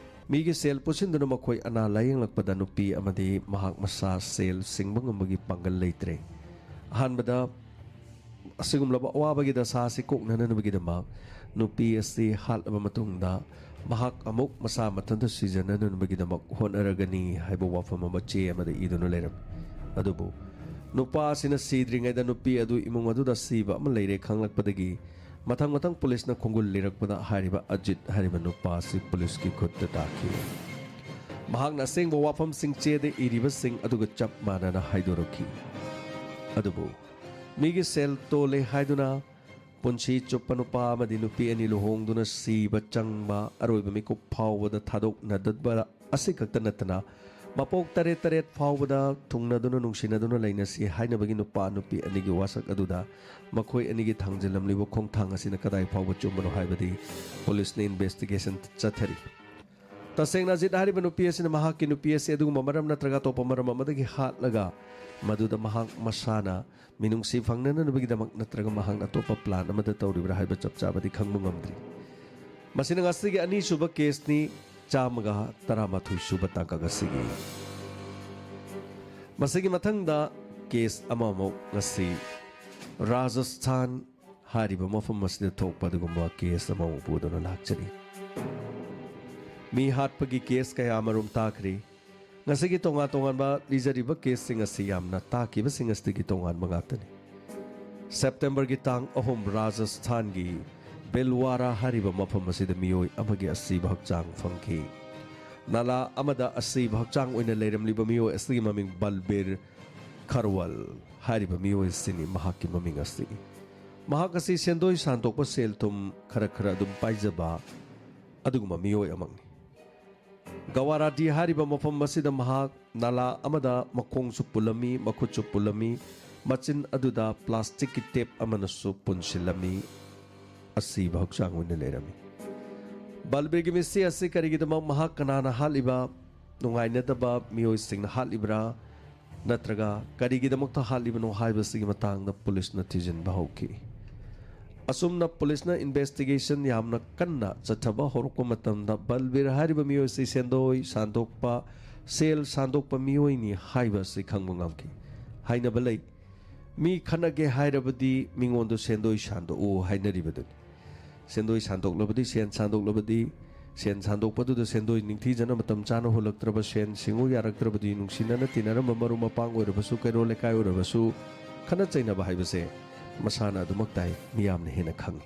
ꯃꯤꯒꯤ ꯁꯦꯜ ꯄꯨꯁꯤꯟꯗꯨꯅ ꯃꯈꯣꯏ ꯑꯅꯥ ꯂꯥꯌꯦꯡꯂꯛꯄꯗ ꯅꯨꯄꯤ ꯑꯃꯗꯤ ꯃꯍꯥꯛ ꯃꯁꯥ ꯁꯦꯜ ꯁꯤꯡꯕ ꯉꯝꯕꯒꯤ ꯄꯥꯡꯒꯜ ꯂꯩꯇ꯭ꯔꯦ꯫ ꯑꯍꯥꯟꯕꯗ ꯑꯁꯤꯒꯨꯝꯂꯕ ꯑꯋꯥꯕꯒꯤ ꯗꯁꯥ ꯑꯁꯤ ꯀꯣꯛꯅꯅꯕꯒꯤꯗꯃꯛ ꯅꯨꯄꯤ ꯑꯁꯤ ꯍꯥꯠꯂꯕ ꯃꯇꯨꯡꯗ ꯃꯍꯥꯛ ꯑꯃꯨꯛ ꯃꯁꯥ ꯃꯊꯟꯇ ꯁꯤꯖꯅꯅꯕꯒꯤꯗꯃꯛ ꯍꯣꯠꯅꯔꯒꯅꯤ ꯍꯥꯏꯕ ꯋꯥꯐꯝ ꯑꯃ ꯆꯦ ꯑꯃꯗ ꯏꯗꯨꯅ ꯂꯩꯔꯝꯃꯤ꯫ ꯑꯗꯨꯕꯨ ꯅꯨꯄꯥ ꯑꯁꯤꯅ ꯁꯤꯗ꯭ꯔꯤꯉꯩꯗ ꯅꯨꯄꯤ ꯑꯗꯨ ꯏꯃꯨꯡ ꯑꯗꯨꯗ ꯁꯤꯕ ꯑꯃ ꯂꯩꯔꯦ ꯈꯪꯂꯛꯄꯗꯒꯤ ꯃꯊꯪ ꯃꯊꯪ ꯄꯨꯂꯤꯁꯅ ꯈꯣꯡꯒꯨꯜ ꯂꯤꯔꯛꯄꯗ ꯍꯥꯏꯔꯤꯕ ꯑꯖꯤꯠ ꯍꯥꯏꯔꯤꯕ ꯅꯨꯄꯥ ꯑꯁꯤ ꯄꯨꯂꯤꯁꯀꯤ ꯈꯨꯠꯇ ꯇꯥꯈꯤ꯫ ꯃꯍꯥꯛꯅ ꯑꯁꯦꯡꯕ ꯋꯥꯐꯝꯁꯤꯡ ꯆꯦꯗ ꯏꯔꯤꯕꯁꯤꯡ ꯑꯗꯨꯒ ꯆꯞ ꯃꯥꯟꯅꯅ ꯍꯥꯏꯗꯣꯔꯛꯈꯤ꯫ ꯑꯗꯨꯕꯨ ꯃꯤꯒꯤ ꯁꯦꯜ ꯇꯣꯜꯂꯦ ꯍꯥꯏꯗꯨꯅ ꯄꯨꯟꯁꯤ ꯆꯨꯞꯄ ꯅꯨꯄꯥ ꯑꯃꯗꯤ ꯅꯨꯄꯤ ꯑꯅꯤ ꯂꯨꯍꯣꯡꯗꯨꯅ ꯁꯤꯕ ꯆꯪꯕ, ꯑꯔꯣꯏꯕ ꯃꯤꯀꯨꯞ ꯐꯥꯎꯕꯗ ꯊꯥꯗꯣꯛꯅꯗꯕ ꯑꯁꯤꯈꯛꯇ ꯅꯠꯇꯅ, ꯃꯄꯣꯛ ꯇꯔꯦꯠ ꯇꯔꯦꯠ ꯐꯥꯎꯕꯗ ꯊꯨꯡꯅꯗꯨꯅ ꯅꯨꯡꯁꯤꯅꯗꯨꯅ ꯂꯩꯅꯁꯤ ꯍꯥꯏꯅꯕꯒꯤ ꯅꯨꯄꯥ ꯅꯨꯄꯤ ꯑꯅꯤꯒꯤ ꯋꯥꯁꯛ ꯑꯗꯨꯗ ꯃꯈꯣꯏ ꯑꯅꯤꯒꯤ ꯊꯥꯡꯖꯤꯜꯂꯝꯂꯤꯕ ꯈꯣꯡꯊꯥꯡ ꯑꯁꯤꯅ ꯀꯗꯥꯏ ꯐꯥꯎꯕ ꯆꯨꯝꯕꯅꯣ ꯍꯥꯏꯕꯗꯤ ꯄꯨꯂꯤꯁꯅ ꯏꯟꯚꯦꯁꯇꯤꯒꯦꯁꯟ ꯆꯠꯊꯔꯤ꯫ ꯇꯁꯦꯡꯅ ꯑꯖꯤꯠ ꯍꯥꯏꯔꯤꯕ ꯅꯨꯄꯤ ꯑꯁꯤꯅ ꯃꯍꯥꯛꯀꯤ ꯅꯨꯄꯤ ꯑꯁꯤ ꯑꯗꯨꯒꯨꯝꯕ ꯃꯔꯝ ꯅꯠꯇ꯭ꯔꯒ ꯑꯇꯣꯞꯄ ꯃꯔꯝ ꯑꯃꯗꯒꯤ ꯍꯥꯠꯂꯒ ꯃꯗꯨꯗ ꯃꯍꯥꯛ ꯃꯁꯥꯅ ꯃꯤꯅꯨꯡꯁꯤ ꯐꯪꯅꯅꯕꯒꯤꯗꯃꯛ ꯅꯠꯇ꯭ꯔꯒ ꯃꯍꯥꯛꯅ ꯑꯇꯣꯞꯄ ꯄ꯭ꯂꯥꯟ ꯑꯃꯗ ꯇꯧꯔꯤꯕ꯭ꯔꯥ ꯍꯥꯏꯕ ꯆꯞ ꯆꯥꯕꯗꯤ ꯈꯪꯕ ꯉꯝꯗ꯭ꯔꯤ꯫ ꯃꯁꯤꯅ ꯉꯁꯤꯒꯤ ꯑꯅꯤꯁꯨꯕ ꯀꯦꯁꯅꯤ, ꯆꯥꯝꯃꯒ ꯇꯔꯥꯃꯥꯊꯣꯏ ꯁꯨꯕ ꯇꯥꯡꯀꯛ ꯑꯁꯤꯒꯤ꯫ ꯃꯁꯤꯒꯤ ꯃꯊꯪꯗ ꯀꯦꯁ ꯑꯃꯃꯨꯛ ꯉꯁꯤ ꯔꯥꯖꯁꯊꯥꯟ ꯍꯥꯏꯔꯤꯕ ꯃꯐꯝ ꯑꯁꯤꯗ ꯊꯣꯛꯄ ꯑꯗꯨꯒꯨꯝꯕ ꯀꯦꯁ ꯑꯃꯃꯨꯛ ꯄꯨꯗꯨꯅ ꯂꯥꯛꯆꯔꯤ꯫ ꯃꯤ ꯍꯥꯠꯄꯒꯤ ꯀꯦꯁ ꯀꯌꯥ ꯑꯃꯔꯣꯝ ꯇꯥꯈ꯭ꯔꯤ꯫ ꯉꯁꯤꯒꯤ ꯇꯣꯉꯥꯟ ꯇꯣꯉꯥꯟꯕ ꯂꯤꯖꯔꯤꯕ ꯀꯦꯁꯁꯤꯡ ꯑꯁꯤ ꯌꯥꯝꯅ ꯇꯥꯈꯤꯕꯁꯤꯡ ꯑꯁꯤꯗꯒꯤ ꯇꯣꯉꯥꯟꯕ ꯉꯥꯛꯇꯅꯤ꯫ ꯁꯦꯞꯇꯦꯝꯕꯔꯒꯤ ꯇꯥꯡ ꯑꯍꯨꯝ ꯔꯥꯖꯁꯊꯥꯟꯒꯤ ꯕꯤꯜꯋꯥꯔꯥ ꯍꯥꯏꯔꯤꯕ ꯃꯐꯝ ꯑꯁꯤꯗ ꯃꯤꯑꯣꯏ ꯑꯃꯒꯤ ꯑꯁꯤꯕ ꯍꯛꯆꯥꯡ ꯐꯪꯈꯤ꯫ ꯅꯥꯂꯥ ꯑꯃꯗ ꯑꯁꯤꯕ ꯍꯛꯆꯥꯡ ꯑꯣꯏꯅ ꯂꯩꯔꯝꯂꯤꯕ ꯃꯤꯑꯣꯏ ꯑꯁꯤꯒꯤ ꯃꯃꯤꯡ ꯕꯜꯕꯤꯔ ꯈꯔꯋꯜ ꯍꯥꯏꯔꯤꯕ ꯃꯤꯑꯣꯏ ꯑꯁꯤꯅꯤ ꯃꯍꯥꯛꯀꯤ ꯃꯃꯤꯡ ꯑꯁꯤ꯫ ꯃꯍꯥꯛ ꯑꯁꯤ ꯁꯦꯟꯗꯣꯏ ꯁꯥꯟꯗꯣꯛꯄ, ꯁꯦꯜ ꯊꯨꯝ ꯈꯔ ꯈꯔ ꯑꯗꯨꯝ ꯄꯥꯏꯖꯕ ꯑꯗꯨꯒꯨꯝꯕ ꯃꯤꯑꯣꯏ ꯑꯃꯅꯤ꯫ ꯒꯋꯥꯔꯥꯗꯤ ꯍꯥꯏꯔꯤꯕ ꯃꯐꯝ ꯑꯁꯤꯗ ꯃꯍꯥꯛ ꯅꯥꯂꯥ ꯑꯃꯗ ꯃꯈꯣꯡꯁꯨ ꯄꯨꯜꯂꯝꯃꯤ, ꯃꯈꯨꯠꯁꯨ ꯄꯨꯜꯂꯝꯃꯤ, ꯃꯆꯤꯟ ꯑꯗꯨꯗ ꯄ꯭ꯂꯥꯁꯇꯤꯛꯀꯤ ꯇꯦꯞ ꯑꯃꯅꯁꯨ ꯄꯨꯟꯁꯤꯜꯂꯝꯃꯤ꯫ ꯑꯁꯤꯕ ꯍꯛꯆꯥꯡ ꯑꯣꯏꯅ ꯂꯩꯔꯝꯃꯤ꯫ ꯕꯜꯕꯤꯔꯒꯤ ꯃꯤꯠꯁꯤ ꯑꯁꯤ ꯀꯔꯤꯒꯤꯗꯃꯛ ꯃꯍꯥꯛ ꯀꯅꯥꯅ ꯍꯥꯠꯂꯤꯕ, ꯅꯨꯡꯉꯥꯏꯅꯗꯕ ꯃꯤꯑꯣꯏꯁꯤꯡꯅ ꯍꯥꯠꯂꯤꯕ꯭ꯔꯥ, ꯅꯠꯇ꯭ꯔꯒ ꯀꯔꯤꯒꯤꯗꯃꯛꯇ ꯍꯥꯠꯂꯤꯕꯅꯣ ꯍꯥꯏꯕꯁꯤꯒꯤ ꯃꯇꯥꯡꯗ ꯄꯨꯂꯤꯁꯅ ꯊꯤꯖꯤꯟꯕ ꯍꯧꯈꯤ꯫ ꯑꯁꯨꯝꯅ ꯄꯨꯂꯤꯁꯅ ꯏꯟꯚꯦꯁꯇꯤꯒꯦꯁꯟ ꯌꯥꯝꯅ ꯀꯟꯅ ꯆꯠꯊꯕ ꯍꯧꯔꯛꯄ ꯃꯇꯝꯗ ꯕꯜꯕꯤꯔ ꯍꯥꯏꯔꯤꯕ ꯃꯤꯑꯣꯏꯁꯤ ꯁꯦꯟꯗꯣꯏ ꯁꯥꯟꯗꯣꯛꯄ, ꯁꯦꯜ ꯁꯥꯟꯗꯣꯛꯄ ꯃꯤꯑꯣꯏꯅꯤ ꯍꯥꯏꯕ ꯑꯁꯤ ꯈꯪꯕ ꯉꯝꯈꯤ꯫ ꯍꯥꯏꯅꯕ ꯂꯩ, ꯃꯤ ꯈꯠꯅꯒꯦ ꯍꯥꯏꯔꯕꯗꯤ ꯃꯤꯉꯣꯟꯗ ꯁꯦꯟꯗꯣꯏ ꯁꯥꯟꯗꯣꯛꯎ ꯍꯥꯏꯅꯔꯤꯕꯗꯨꯅꯤ꯫ ꯁꯦꯟꯗꯣꯏ ꯁꯥꯟꯗꯣꯛꯂꯕꯗꯤ, ꯁꯦꯟ ꯁꯥꯟꯗꯣꯛꯂꯕꯗꯤ, ꯁꯦꯟ ꯁꯥꯟꯗꯣꯛꯄꯗꯨꯗ ꯁꯦꯟꯗꯣꯏ ꯅꯤꯡꯊꯤꯖꯅ ꯃꯇꯝ ꯆꯥꯅ ꯍꯨꯜꯂꯛꯇ꯭ꯔꯕ, ꯁꯦꯟ ꯁꯤꯡꯉꯨ ꯌꯥꯔꯛꯇ꯭ꯔꯕꯗꯤ, ꯅꯨꯡꯁꯤꯅꯅ ꯇꯤꯟꯅꯔꯝꯕ ꯃꯔꯨꯞ ꯃꯄꯥꯡ ꯑꯣꯏꯔꯕꯁꯨ, ꯀꯩꯔꯣꯜ ꯂꯩꯀꯥꯏ ꯑꯣꯏꯔꯕꯁꯨ, ꯈꯠꯅ ꯆꯩꯅꯕ ꯍꯥꯏꯕꯁꯦ ꯃꯁꯥꯅ ꯑꯗꯨꯃꯛ ꯇꯥꯏ, ꯃꯤꯌꯥꯝꯅ ꯍꯦꯟꯅ ꯈꯪꯏ꯫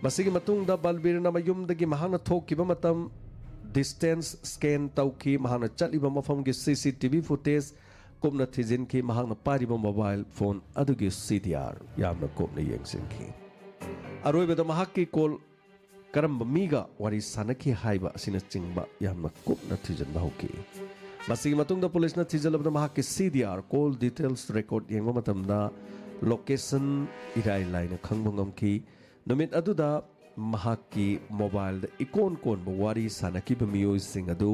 ꯃꯁꯤꯒꯤ ꯃꯇꯨꯡꯗ ꯕꯜꯕꯤꯔꯅ ꯃꯌꯨꯝꯗꯒꯤ ꯃꯍꯥꯛꯅ ꯊꯣꯛꯈꯤꯕ ꯃꯇꯝ, ꯗꯤꯁꯇꯦꯟꯁ ꯁ꯭ꯀꯦꯟ ꯇꯧꯈꯤ꯫ ꯃꯍꯥꯛꯅ ꯆꯠꯂꯤꯕ ꯃꯐꯝꯒꯤ ꯁꯤ ꯁꯤ ꯇꯤ ꯚꯤ ꯐꯨꯇꯦꯖ ꯀꯨꯞꯅ ꯊꯤꯖꯤꯟꯈꯤ꯫ ꯃꯍꯥꯛꯅ ꯄꯥꯏꯔꯤꯕ ꯃꯣꯕꯥꯏꯜ ꯐꯣꯟ ꯑꯗꯨꯒꯤ ꯁꯤ ꯗꯤ ꯑꯥꯔ ꯌꯥꯝꯅ ꯀꯨꯞꯅ ꯌꯦꯡꯁꯤꯟꯈꯤ꯫ ꯑꯔꯣꯏꯕꯗ ꯃꯍꯥꯛꯀꯤ ꯀꯣꯜ ꯀꯔꯝꯕ ꯃꯤꯒ ꯋꯥꯔꯤ ꯁꯥꯟꯅꯈꯤ ꯍꯥꯏꯕ ꯑꯁꯤꯅꯆꯤꯡꯕ ꯌꯥꯝꯅ ꯀꯨꯞꯅ ꯊꯤꯖꯤꯟꯕ ꯍꯧꯈꯤ꯫ ꯃꯁꯤꯒꯤ ꯃꯇꯨꯡꯗ ꯄꯨꯂꯤꯁꯅ ꯊꯤꯖꯤꯜꯂꯕꯗ ꯃꯍꯥꯛꯀꯤ ꯁꯤ D R call details record ꯌꯦꯡꯕ ꯃꯇꯝꯗ ꯂꯣꯀꯦꯁꯟ ꯏꯔꯥꯏ ꯂꯥꯏꯅ ꯈꯪꯕ ꯉꯝꯈꯤ꯫ ꯅꯨꯃꯤꯠ ꯑꯗꯨꯗ ꯃꯍꯥꯛꯀꯤ ꯃꯣꯕꯥꯏꯜꯗ ꯏꯀꯣꯟ ꯀꯣꯟꯕ ꯋꯥꯔꯤ ꯁꯥꯟꯅꯈꯤꯕ ꯃꯤꯑꯣꯏꯁꯤꯡ ꯑꯗꯨ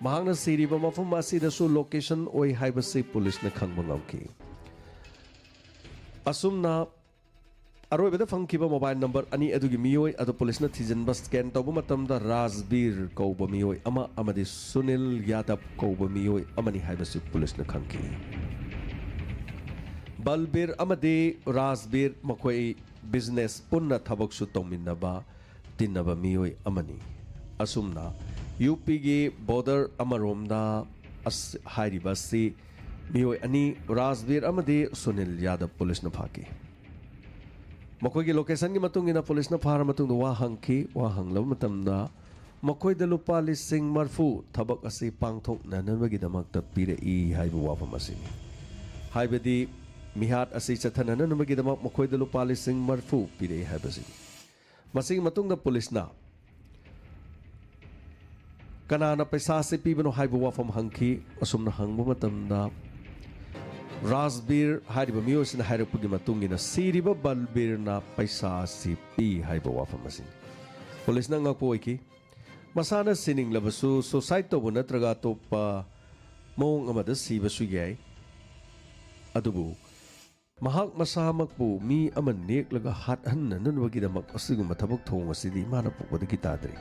ꯃꯍꯥꯛꯅ ꯁꯤꯔꯤꯕ ꯃꯐꯝ ꯑꯁꯤꯗꯁꯨ ꯂꯣꯀꯦꯁꯟ ꯑꯣꯏ ꯍꯥꯏꯕꯁꯤ ꯄꯨꯂꯤꯁꯅ ꯈꯪꯕ ꯉꯝꯈꯤ꯫ ꯑꯁꯨꯝꯅ ꯑꯔꯣꯏꯕꯗ ꯐꯪꯈꯤꯕ ꯃꯣꯕꯥꯏꯜ ꯅꯝꯕꯔ ꯑꯅꯤ ꯑꯗꯨꯒꯤ ꯃꯤꯑꯣꯏ ꯑꯗꯨ ꯄꯨꯂꯤꯁꯅ ꯊꯤꯖꯤꯟꯕ, ꯁ꯭ꯀꯦꯟ ꯇꯧꯕ ꯃꯇꯝꯗ ꯔꯥꯖꯕꯤꯔ ꯀꯧꯕ ꯃꯤꯑꯣꯏ ꯑꯃ ꯑꯃꯗꯤ ꯁꯨꯅꯤꯜ ꯌꯥꯗꯕ ꯀꯧꯕ ꯃꯤꯑꯣꯏ ꯑꯃꯅꯤ ꯍꯥꯏꯕꯁꯤ ꯄꯨꯂꯤꯁꯅ ꯈꯪꯈꯤ꯫ ꯕꯜꯕꯤꯔ ꯑꯃꯗꯤ ꯔꯥꯖꯕꯤꯔ ꯃꯈꯣꯏ ꯕꯤꯖꯤꯅꯦꯁ ꯄꯨꯟꯅ ꯊꯕꯛꯁꯨ ꯇꯧꯃꯤꯟꯅꯕ, ꯇꯤꯟꯅꯕ ꯃꯤꯑꯣꯏ ꯑꯃꯅꯤ꯫ ꯑꯁꯨꯝꯅ ꯌꯨ ꯄꯤꯒꯤ ꯕꯣꯔꯗꯔ ꯑꯃꯔꯣꯝꯗ ꯑꯁ-, ꯍꯥꯏꯔꯤꯕ ꯑꯁꯤ ꯃꯤꯑꯣꯏ ꯑꯅꯤ, ꯔꯥꯖꯕꯤꯔ ꯑꯃꯗꯤ ꯁꯨꯅꯤꯜ ꯌꯥꯗꯕ, ꯄꯨꯂꯤꯁꯅ ꯐꯥꯈꯤ꯫ ꯃꯈꯣꯏꯒꯤ ꯂꯣꯀꯦꯁꯟꯒꯤ ꯃꯇꯨꯡ ꯏꯟꯅ ꯄꯨꯂꯤꯁꯅ ꯐꯥꯔ ꯃꯇꯨꯡꯗ ꯋꯥ ꯍꯪꯈꯤ꯫ ꯋꯥ ꯍꯪꯂꯕ ꯃꯇꯝꯗ ꯃꯈꯣꯏꯗ ꯂꯨꯄꯥ ꯂꯤꯁꯤꯡ ꯃꯔꯤꯐꯨ ꯊꯕꯛ ꯑꯁꯤ ꯄꯥꯡꯊꯣꯛꯅꯅꯕꯒꯤꯗꯃꯛꯇ ꯄꯤꯔꯛꯏ ꯍꯥꯏꯕ ꯋꯥꯐꯝ ꯑꯁꯤꯅꯤ꯫ ꯍꯥꯏꯕꯗꯤ ꯃꯤꯍꯥꯠ ꯑꯁꯤ ꯆꯠꯊꯅꯅꯕꯒꯤꯗꯃꯛ ꯃꯈꯣꯏꯗ ꯂꯨꯄꯥ ꯂꯤꯁꯤꯡ ꯃꯔꯤꯐꯨ ꯄꯤꯔꯛꯏ ꯍꯥꯏꯕꯁꯤꯅꯤ꯫ ꯃꯁꯤꯒꯤ ꯃꯇꯨꯡꯗ ꯄꯨꯂꯤꯁꯅ ꯀꯅꯥꯅ ꯄꯩꯁꯥ ꯑꯁꯤ ꯄꯤꯕꯅꯣ ꯍꯥꯏꯕ ꯋꯥꯐꯝ ꯍꯪꯈꯤ꯫ ꯑꯁꯨꯝꯅ ꯍꯪꯕ ꯃꯇꯝꯗ ꯔꯥꯖꯕꯤꯔ ꯍꯥꯏꯔꯤꯕ ꯃꯤꯑꯣꯏꯁꯤꯅ ꯍꯥꯏꯔꯛꯄꯒꯤ ꯃꯇꯨꯡ ꯏꯟꯅ ꯁꯤꯔꯤꯕ ꯕꯜꯕꯤꯔꯅ ꯄꯩꯁꯥ ꯑꯁꯤ ꯄꯤ ꯍꯥꯏꯕ ꯋꯥꯐꯝ ꯑꯁꯤꯅꯤ꯫ ꯄꯨꯂꯤꯁꯅ ꯑꯉꯛꯄ ꯑꯣꯏꯈꯤ꯫ ꯃꯁꯥꯅ ꯁꯤꯅꯤꯡꯂꯕꯁꯨ ꯁꯨꯁꯥꯏꯗ ꯇꯧꯕ ꯅꯠꯇ꯭ꯔꯒ ꯑꯇꯣꯞꯄ ꯃꯑꯣꯡ ꯑꯃꯗ ꯁꯤꯕꯁꯨ ꯌꯥꯏ꯫ ꯑꯗꯨꯕꯨ ꯃꯍꯥꯛ ꯃꯁꯥꯃꯛꯄꯨ ꯃꯤ ꯑꯃ ꯅꯦꯛꯂꯒ ꯍꯥꯠꯍꯟꯅꯅꯕꯒꯤꯗꯃꯛ ꯑꯁꯤꯒꯨꯝꯕ ꯊꯕꯛ ꯊꯧꯑꯣꯡ ꯑꯁꯤꯗꯤ ꯏꯃꯥꯅ ꯄꯣꯛꯄꯗꯒꯤ ꯇꯥꯗ꯭ꯔꯤ꯫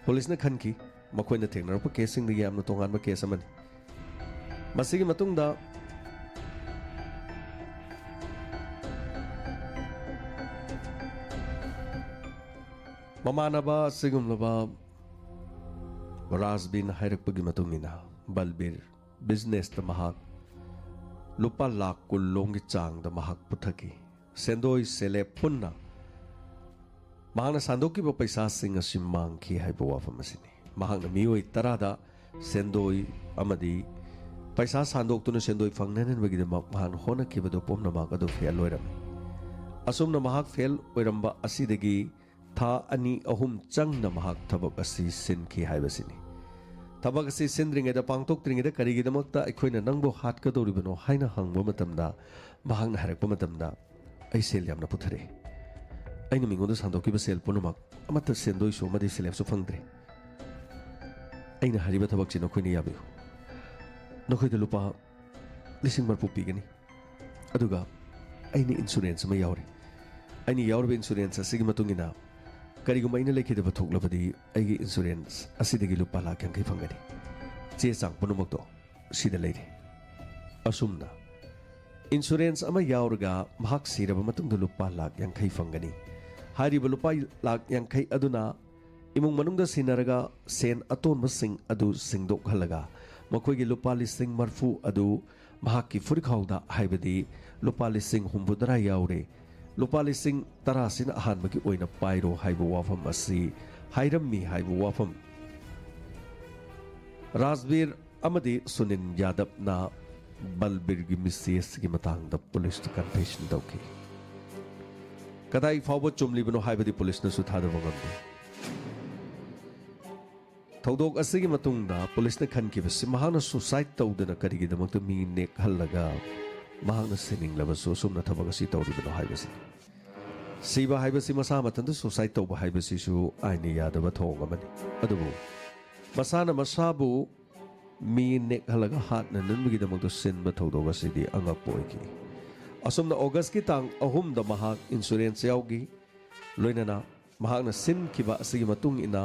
ꯄꯨꯂꯤꯁꯅ ꯈꯟꯈꯤ, ꯃꯈꯣꯏꯅ ꯊꯦꯡꯅꯔꯛꯄ ꯀꯦꯁꯁꯤꯡꯗꯒꯤ ꯌꯥꯝꯅ ꯇꯣꯉꯥꯟꯕ ꯀꯦꯁ ꯑꯃꯅꯤ꯫ ꯃꯁꯤꯒꯤ ꯃꯇꯨꯡꯗ ꯃꯃꯥꯟꯅꯕ ꯑꯁꯤꯒꯨꯝꯂꯕ ꯔꯥꯖꯕꯤꯔꯅ ꯍꯥꯏꯔꯛꯄꯒꯤ ꯃꯇꯨꯡ ꯏꯟꯅ ꯕꯜꯕꯤꯔ ꯕꯤꯖꯤꯅꯦꯁꯇ ꯃꯍꯥꯛ ꯂꯨꯄꯥ ꯂꯥꯈ ꯀꯨꯟ ꯂꯣꯝꯒꯤ ꯆꯥꯡꯗ ꯃꯍꯥꯛ ꯄꯨꯊꯛꯈꯤ꯫ ꯁꯦꯟꯗꯣꯏ ꯁꯦꯂꯦꯞ ꯄꯨꯟꯅ ꯃꯍꯥꯛꯅ ꯁꯥꯟꯗꯣꯛꯈꯤꯕ ꯄꯩꯁꯥꯁꯤꯡ ꯑꯁꯤ ꯃꯥꯡꯈꯤ ꯍꯥꯏꯕ ꯋꯥꯐꯝ ꯑꯁꯤꯅꯤ꯫ ꯃꯍꯥꯛꯅ ꯃꯤꯑꯣꯏ ꯇꯔꯥꯗ ꯁꯦꯟꯗꯣꯏ ꯑꯃꯗꯤ ꯄꯩꯁꯥ ꯁꯥꯟꯗꯣꯛꯇꯨꯅ ꯁꯦꯟꯗꯣꯏ ꯐꯪꯅꯅꯕꯒꯤꯗꯃꯛ ꯃꯍꯥꯛꯅ ꯍꯣꯠꯅꯈꯤꯕꯗꯨ ꯄꯨꯝꯅꯃꯛ ꯑꯗꯨ ꯐꯦꯜ ꯑꯣꯏꯔꯝꯃꯤ꯫ ꯑꯁꯨꯝꯅ ꯃꯍꯥꯛ ꯐꯦꯜ ꯑꯣꯏꯔꯝꯕ ꯑꯁꯤꯗꯒꯤ ꯊꯥ ꯑꯅꯤ ꯑꯍꯨꯝ ꯆꯪꯅ ꯃꯍꯥꯛ ꯊꯕꯛ ꯑꯁꯤ ꯁꯤꯟꯈꯤ ꯍꯥꯏꯕꯁꯤꯅꯤ꯫ ꯊꯕꯛ ꯑꯁꯤ ꯁꯤꯟꯗ꯭ꯔꯤꯉꯩꯗ, ꯄꯥꯡꯊꯣꯛꯇ꯭ꯔꯤꯉꯩꯗ ꯀꯔꯤꯒꯤꯗꯃꯛꯇ ꯑꯩꯈꯣꯏꯅ ꯅꯪꯕꯨ ꯍꯥꯠꯀꯗꯧꯔꯤꯕꯅꯣ ꯍꯥꯏꯅ ꯍꯪꯕ ꯃꯇꯝꯗ, ꯃꯍꯥꯛꯅ ꯍꯥꯏꯔꯛꯄ ꯃꯇꯝꯗ, "ꯑꯩ ꯁꯦꯜ ꯌꯥꯝꯅ ꯄꯨꯊꯔꯛꯏ꯫ ꯑꯩꯅ ꯃꯤꯉꯣꯟꯗ ꯁꯥꯟꯗꯣꯛꯈꯤꯕ ꯁꯦꯜ ꯄꯨꯝꯅꯃꯛ ꯑꯃꯠꯇ ꯁꯦꯟꯗꯣꯏꯁꯨ ꯑꯃꯗꯤ ꯁꯦꯂꯦꯞꯁꯨ ꯐꯪꯗ꯭ꯔꯤ꯫ ꯑꯩꯅ ꯍꯥꯏꯔꯤꯕ ꯊꯕꯛꯁꯤ ꯅꯈꯣꯏꯅ ꯌꯥꯕꯤꯌꯨ꯫ ꯅꯈꯣꯏꯗ ꯂꯨꯄꯥ ꯂꯤꯁꯤꯡ ꯃꯔꯤꯐꯨ ꯄꯤꯒꯅꯤ꯫ ꯑꯗꯨꯒ ꯑꯩꯅ ꯏꯟꯁꯨꯔꯦꯟꯁ ꯑꯃ ꯌꯥꯎꯔꯤ꯫ ꯑꯩꯅ ꯌꯥꯎꯔꯤꯕ ꯏꯟꯁꯨꯔꯦꯟꯁ ꯑꯁꯤꯒꯤ ꯃꯇꯨꯡ ꯏꯟꯅ ꯀꯔꯤꯒꯨꯝꯕ ꯑꯩꯅ ꯂꯩꯈꯤꯗꯕ ꯊꯣꯛꯂꯕꯗꯤ ꯑꯩꯒꯤ ꯏꯟꯁꯨꯔꯦꯟꯁ ꯑꯁꯤꯗꯒꯤ ꯂꯨꯄꯥ ꯂꯥꯈ ꯌꯥꯡꯈꯩ ꯐꯪꯒꯅꯤ꯫ ꯆꯦ ꯆꯥꯡ ꯄꯨꯝꯅꯃꯛꯇꯣ ꯁꯤꯗ ꯂꯩꯔꯦ꯫" ꯑꯁꯨꯝꯅ ꯏꯟꯁꯨꯔꯦꯟꯁ ꯑꯃ ꯌꯥꯎꯔꯒ ꯃꯍꯥꯛ ꯁꯤꯔꯕ ꯃꯇꯨꯡꯗ ꯂꯨꯄꯥ ꯂꯥꯈ ꯌꯥꯡꯈꯩ ꯐꯪꯒꯅꯤ꯫ ꯍꯥꯏꯔꯤꯕ ꯂꯨꯄꯥ ꯂꯥꯈ ꯌꯥꯡꯈꯩ ꯑꯗꯨꯅ ꯏꯃꯨꯡ ꯃꯅꯨꯡꯗ ꯁꯤꯟꯅꯔꯒ ꯁꯦꯟ ꯑꯇꯣꯟꯕꯁꯤꯡ ꯑꯗꯨ ꯁꯤꯡꯗꯣꯛꯍꯜꯂꯒ ꯃꯈꯣꯏꯒꯤ ꯂꯨꯄꯥ ꯂꯤꯁꯤꯡ ꯃꯔꯤꯐꯨ ꯑꯗꯨ ꯃꯍꯥꯛꯀꯤ ꯐꯨꯔꯤꯈꯥꯎꯗ, ꯍꯥꯏꯕꯗꯤ ꯂꯨꯄꯥ ꯂꯤꯁꯤꯡ ꯍꯨꯝꯐꯨꯇꯔꯥ ꯌꯥꯎꯔꯦ, ꯂꯨꯄꯥ ꯂꯤꯁꯤꯡ ꯇꯔꯥꯁꯤꯅ ꯑꯍꯥꯟꯕꯒꯤ ꯑꯣꯏꯅ ꯄꯥꯏꯔꯣ ꯍꯥꯏꯕ ꯋꯥꯐꯝ ꯑꯁꯤ ꯍꯥꯏꯔꯝꯃꯤ ꯍꯥꯏꯕ ꯋꯥꯐꯝ꯫ ꯔꯥꯖꯕꯤꯔ ꯑꯃꯗꯤ ꯁꯨꯅꯤꯜ ꯌꯥꯗꯕꯅ ꯕꯜꯕꯤꯔꯒꯤ ꯃꯤꯁꯤ ꯑꯁꯤꯒꯤ ꯃꯇꯥꯡꯗ ꯄꯨꯂꯤꯁꯇ ꯀꯟꯐꯦꯁꯟ ꯇꯧꯈꯤ꯫ ꯀꯗꯥꯏ ꯐꯥꯎꯕ ꯆꯨꯝꯂꯤꯕꯅꯣ ꯍꯥꯏꯕꯗꯤ ꯄꯨꯂꯤꯁꯅꯁꯨ ꯊꯥꯖꯕ ꯉꯝꯗꯦ꯫ ꯊꯧꯗꯣꯛ ꯑꯁꯤꯒꯤ ꯃꯇꯨꯡꯗ ꯄꯨꯂꯤꯁꯅ ꯈꯟꯈꯤꯕꯁꯤ ꯃꯍꯥꯛꯅ suicide ꯇꯧꯗꯅ ꯀꯔꯤꯒꯤꯗꯃꯛꯇ ꯃꯤ ꯅꯦꯛꯍꯜꯂꯒ ꯃꯍꯥꯛꯅ ꯁꯤꯅꯤꯡꯂꯕꯁꯨ ꯑꯁꯨꯝꯅ ꯊꯕꯛ ꯑꯁꯤ ꯇꯧꯔꯤꯕꯅꯣ ꯍꯥꯏꯕꯁꯤꯅꯤ꯫ ꯁꯤꯕ ꯍꯥꯏꯕꯁꯤ ꯃꯁꯥ ꯃꯊꯟꯇ suicide ꯇꯧꯕ ꯍꯥꯏꯕꯁꯤꯁꯨ ꯑꯥꯏꯟꯅ ꯌꯥꯗꯕ ꯊꯧꯑꯣꯡ ꯑꯃꯅꯤ꯫ ꯑꯗꯨꯕꯨ ꯃꯁꯥꯅ ꯃꯁꯥꯕꯨ ꯃꯤ ꯅꯦꯛꯍꯜꯂꯒ ꯍꯥꯠꯅꯅꯕꯒꯤꯗꯃꯛꯇ ꯁꯤꯟꯕ ꯊꯧꯗꯣꯛ ꯑꯁꯤꯗꯤ ꯑꯉꯛꯄ ꯑꯣꯏꯈꯤ꯫ ꯑꯁꯨꯝꯅ Augustꯀꯤ ꯇꯥꯡ ꯑꯍꯨꯝꯗ ꯃꯍꯥꯛ insurance ꯌꯥꯎꯈꯤ꯫ ꯂꯣꯏꯅꯅ ꯃꯍꯥꯛꯅ ꯁꯤꯟꯈꯤꯕ ꯑꯁꯤꯒꯤ ꯃꯇꯨꯡ ꯏꯟꯅ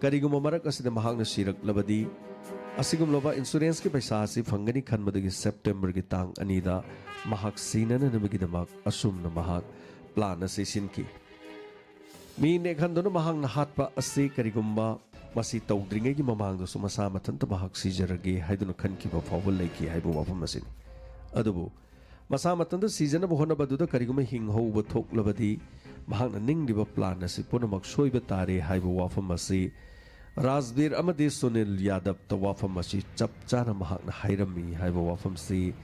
ꯀꯔꯤꯒꯨꯝꯕ ꯃꯔꯛ ꯑꯁꯤꯗ ꯃꯍꯥꯛꯅ ꯁꯤꯔꯛꯂꯕꯗꯤ ꯑꯁꯤꯒꯨꯝꯂꯕ insuranceꯀꯤ ꯄꯩꯁꯥ ꯑꯁꯤ ꯐꯪꯒꯅꯤ ꯈꯟꯕꯗꯒꯤ Septemberꯒꯤ ꯇꯥꯡ ꯑꯅꯤꯗ ꯃꯍꯥꯛ ꯁꯤꯅꯅꯕꯒꯤꯗꯃꯛ ꯑꯁꯨꯝꯅ ꯃꯍꯥꯛ plan ꯑꯁꯤ ꯁꯤꯟꯈꯤ꯫ ꯃꯤ ꯅꯦꯛꯍꯟꯗꯨꯅ ꯃꯍꯥꯛꯅ ꯍꯥꯠꯄ ꯑꯁꯤ ꯀꯔꯤꯒꯨꯝꯕ ꯃꯁꯤ ꯇꯧꯗ꯭ꯔꯤꯉꯩꯒꯤ ꯃꯃꯥꯡꯗꯁꯨ ꯃꯁꯥ ꯃꯊꯟꯇ ꯃꯍꯥꯛ ꯁꯤꯖꯔꯒꯦ ꯍꯥꯏꯗꯨꯅ ꯈꯟꯈꯤꯕ ꯐꯥꯎꯕ ꯂꯩꯈꯤ ꯍꯥꯏꯕ ꯋꯥꯐꯝ ꯑꯁꯤꯅꯤ꯫ ꯑꯗꯨꯕꯨ ꯃꯁꯥ ꯃꯊꯟꯇ ꯁꯤꯖꯅꯕ ꯍꯣꯠꯅꯕꯗꯨꯗ ꯀꯔꯤꯒꯨꯝꯕ ꯍꯤꯡꯍꯧꯕ ꯊꯣꯛꯂꯕꯗꯤ ꯃꯍꯥꯛꯅ ꯅꯤꯡꯂꯤꯕ plan ꯑꯁꯤ ꯄꯨꯝꯅꯃꯛ ꯁꯣꯏꯕ ꯇꯥꯔꯦ ꯍꯥꯏꯕ ꯋꯥꯐꯝ ꯑꯁꯤ ꯔꯥꯖꯕꯤꯔ ꯑꯃꯗꯤ ꯁꯨꯅꯤꯜ ꯌꯥꯗꯕꯇ ꯋꯥꯐꯝ ꯑꯁꯤ ꯆꯞ ꯆꯥꯅ ꯃꯍꯥꯛꯅ ꯍꯥꯏꯔꯝꯃꯤ ꯍꯥꯏꯕ ꯋꯥꯐꯝꯁꯤ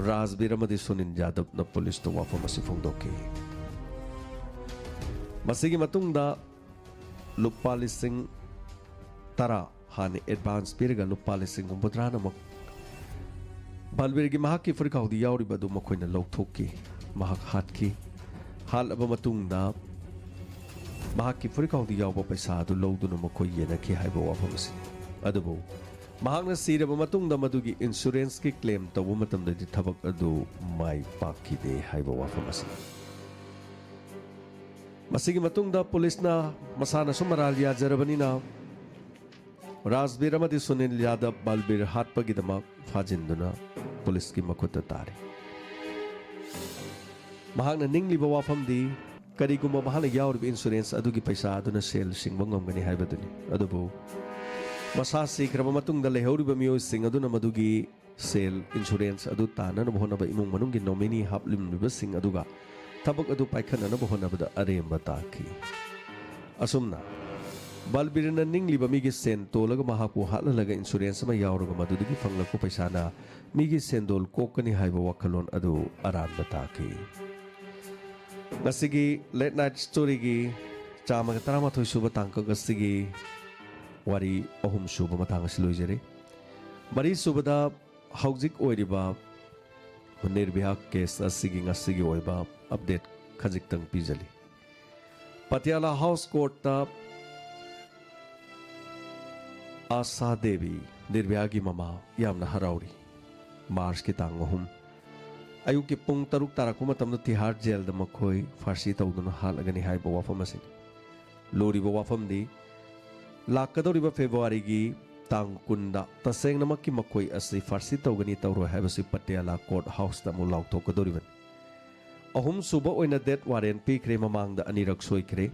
ꯔꯥꯖꯕꯤꯔ ꯑꯃꯗꯤ ꯁꯨꯅꯤꯜ ꯌꯥꯗꯕꯅ ꯄꯨꯂꯤꯁꯇ ꯋꯥꯐꯝ ꯑꯁꯤ ꯐꯣꯡꯗꯣꯛꯈꯤ꯫ ꯃꯁꯤꯒꯤ ꯃꯇꯨꯡꯗ ꯂꯨꯄꯥ ꯂꯤꯁꯤꯡ ꯇꯔꯥ ꯍꯥꯟꯅ advance ꯄꯤꯔꯒ ꯂꯨꯄꯥ ꯂꯤꯁꯤꯡ ꯍꯨꯝꯐꯨꯇꯔꯥꯅ ꯑꯃꯨꯛ ꯕꯜꯕꯤꯔꯒꯤ ꯃꯍꯥꯛꯀꯤ ꯐꯨꯔꯤꯠꯈꯥꯎꯗ ꯌꯥꯎꯔꯤꯕ ꯑꯗꯨ ꯃꯈꯣꯏꯅ ꯂꯧꯊꯣꯛꯈꯤ꯫ ꯃꯍꯥꯛ ꯍꯥꯠꯈꯤ꯫ ꯍꯥꯠꯂꯕ ꯃꯇꯨꯡꯗ ꯃꯍꯥꯛꯀꯤ ꯐꯨꯔꯤꯠꯈꯥꯎꯗ ꯌꯥꯎꯕ ꯄꯩꯁꯥ ꯑꯗꯨ ꯂꯧꯗꯨꯅ ꯃꯈꯣꯏ ꯌꯦꯟꯅꯈꯤ ꯍꯥꯏꯕ ꯋꯥꯐꯝ ꯑꯁꯤꯅꯤ꯫ ꯑꯗꯨꯕꯨ ꯃꯍꯥꯛꯅ ꯁꯤꯔꯕ ꯃꯇꯨꯡꯗ ꯃꯗꯨꯒꯤ insuranceꯀꯤ claim ꯇꯧꯕ ꯃꯇꯝꯗꯗꯤ ꯊꯕꯛ ꯑꯗꯨ ꯃꯥꯏ ꯄꯥꯛꯈꯤꯗꯦ ꯍꯥꯏꯕ ꯋꯥꯐꯝ ꯑꯁꯤꯅꯤ꯫ ꯃꯁꯤꯒꯤ ꯃꯇꯨꯡꯗ ꯄꯨꯂꯤꯁꯅ ꯃꯁꯥꯅꯁꯨ ꯃꯔꯥꯜ ꯌꯥꯖꯔꯕꯅꯤꯅ ꯔꯥꯖꯕꯤꯔ ꯑꯃꯗꯤ ꯁꯨꯅꯤꯜ ꯌꯥꯗꯕ ꯕꯜꯕꯤꯔ ꯍꯥꯠꯄꯒꯤꯗꯃꯛ ꯐꯥꯖꯤꯟꯗꯨꯅ ꯄꯨꯂꯤꯁꯀꯤ ꯃꯈꯨꯠꯇ ꯇꯥꯔꯦ꯫ ꯃꯍꯥꯛꯅ ꯅꯤꯡꯂꯤꯕ ꯋꯥꯐꯝꯗꯤ ꯀꯔꯤꯒꯨꯝꯕ ꯃꯍꯥꯛꯅ ꯌꯥꯎꯔꯤꯕ insurance ꯑꯗꯨꯒꯤ ꯄꯩꯁꯥ ꯑꯗꯨꯅ ꯁꯦꯜ ꯁꯤꯡꯕ ꯉꯝꯒꯅꯤ ꯍꯥꯏꯕꯗꯨꯅꯤ꯫ ꯑꯗꯨꯕꯨ ꯃꯁꯥ ꯁꯤꯈ꯭ꯔꯕ ꯃꯇꯨꯡꯗ ꯂꯩꯍꯧꯔꯤꯕ ꯃꯤꯑꯣꯏꯁꯤꯡ ꯑꯗꯨꯅ ꯃꯗꯨꯒꯤ ꯁꯦꯜ insurance ꯑꯗꯨ ꯇꯥꯟꯅꯅꯕ ꯍꯣꯠꯅꯕ ꯏꯃꯨꯡ ꯃꯅꯨꯡꯒꯤ nominee ꯍꯥꯞꯂꯝꯂꯤꯕꯁꯤꯡ ꯑꯗꯨꯒ ꯊꯕꯛ ꯑꯗꯨ ꯄꯥꯏꯈꯠꯅꯅꯕ ꯍꯣꯠꯅꯕꯗ ꯑꯔꯦꯝꯕ ꯇꯥꯈꯤ꯫ ꯑꯁꯨꯝꯅ ꯕꯜꯕꯤꯔꯅ ꯅꯤꯡꯂꯤꯕ ꯃꯤꯒꯤ ꯁꯦꯟ ꯇꯣꯜꯂꯒ ꯃꯍꯥꯛꯄꯨ ꯍꯥꯠꯍꯜꯂꯒ insurance ꯑꯃ ꯌꯥꯎꯔꯒ ꯃꯗꯨꯗꯒꯤ ꯐꯪꯂꯛꯄ ꯄꯩꯁꯥꯅ ꯃꯤꯒꯤ ꯁꯦꯟꯗꯣꯜ ꯀꯣꯛꯀꯅꯤ ꯍꯥꯏꯕ ꯋꯥꯈꯜꯂꯣꯟ ꯑꯗꯨ ꯑꯔꯥꯟꯕ ꯇꯥꯈꯤ꯫ ꯉꯁꯤꯒꯤ Late Night Storyꯒꯤ ꯆꯥꯝꯃꯒ ꯇꯔꯥꯃꯥꯊꯣꯏ ꯁꯨꯕ ꯇꯥꯡꯀꯛ ꯑꯁꯤꯒꯤ ꯋꯥꯔꯤ ꯑꯍꯨꯝ ꯁꯨꯕ ꯃꯇꯥꯡ ꯑꯁꯤ ꯂꯣꯏꯖꯔꯦ꯫ ꯃꯔꯤ ꯁꯨꯕꯗ ꯍꯧꯖꯤꯛ ꯑꯣꯏꯔꯤꯕ ꯅꯤꯔꯚꯌꯥ ꯀꯦꯁ ꯑꯁꯤꯒꯤ ꯉꯁꯤꯒꯤ ꯑꯣꯏꯕ ꯑꯞꯗꯦꯠ ꯈꯖꯤꯛꯇꯪ ꯄꯤꯖꯔꯤ꯫ ꯄꯇꯤꯌꯥꯂꯥ ꯍꯥꯎꯁ ꯀꯣꯔꯠꯇ ꯑꯥꯁꯥ ꯗꯦꯕꯤ, ꯅꯤꯔꯚꯌꯥꯒꯤ ꯃꯃꯥ, ꯌꯥꯝꯅ ꯍꯔꯥꯎꯔꯤ꯫ ꯃꯥꯔꯆꯀꯤ ꯇꯥꯡ ꯑꯍꯨꯝ ꯑꯌꯨꯛꯀꯤ ꯄꯨꯡ ꯇꯔꯨꯛ ꯇꯥꯔꯛꯄ ꯃꯇꯝꯗ ꯇꯤꯍꯥꯔ ꯖꯦꯜꯗ ꯃꯈꯣꯏ ꯐꯥꯔꯁꯤ ꯇꯧꯗꯨꯅ ꯍꯥꯠꯂꯒꯅꯤ ꯍꯥꯏꯕ ꯋꯥꯐꯝ ꯑꯁꯤꯅꯤ꯫ ꯂꯨꯔꯤꯕ ꯋꯥꯐꯝꯗꯤ, ꯂꯥꯛꯀꯗꯧꯔꯤꯕ ꯐꯦꯕ꯭ꯔꯨꯋꯥꯔꯤꯒꯤ ꯇꯥꯡ ꯀꯨꯟꯗ ꯇꯁꯦꯡꯅꯃꯛꯀꯤ ꯃꯈꯣꯏ ꯑꯁꯤ ꯐꯥꯔꯁꯤ ꯇꯧꯒꯅꯤ ꯇꯧꯔꯣꯏ ꯍꯥꯏꯕꯁꯤ ꯄꯇꯤꯌꯥꯂꯥ ꯀꯣꯔꯠ ꯍꯥꯎꯁꯇ ꯑꯃꯨꯛ ꯂꯥꯎꯊꯣꯛꯀꯗꯧꯔꯤꯕꯅꯤ꯫ ꯑꯍꯨꯝꯁꯨꯕ ꯑꯣꯏꯅ ꯗꯦꯠ ꯋꯥꯔꯦꯟ ꯄꯤꯈ꯭ꯔꯦ, ꯃꯃꯥꯡꯗ ꯑꯅꯤꯔꯛ ꯁꯣꯏꯈ꯭ꯔꯦ꯫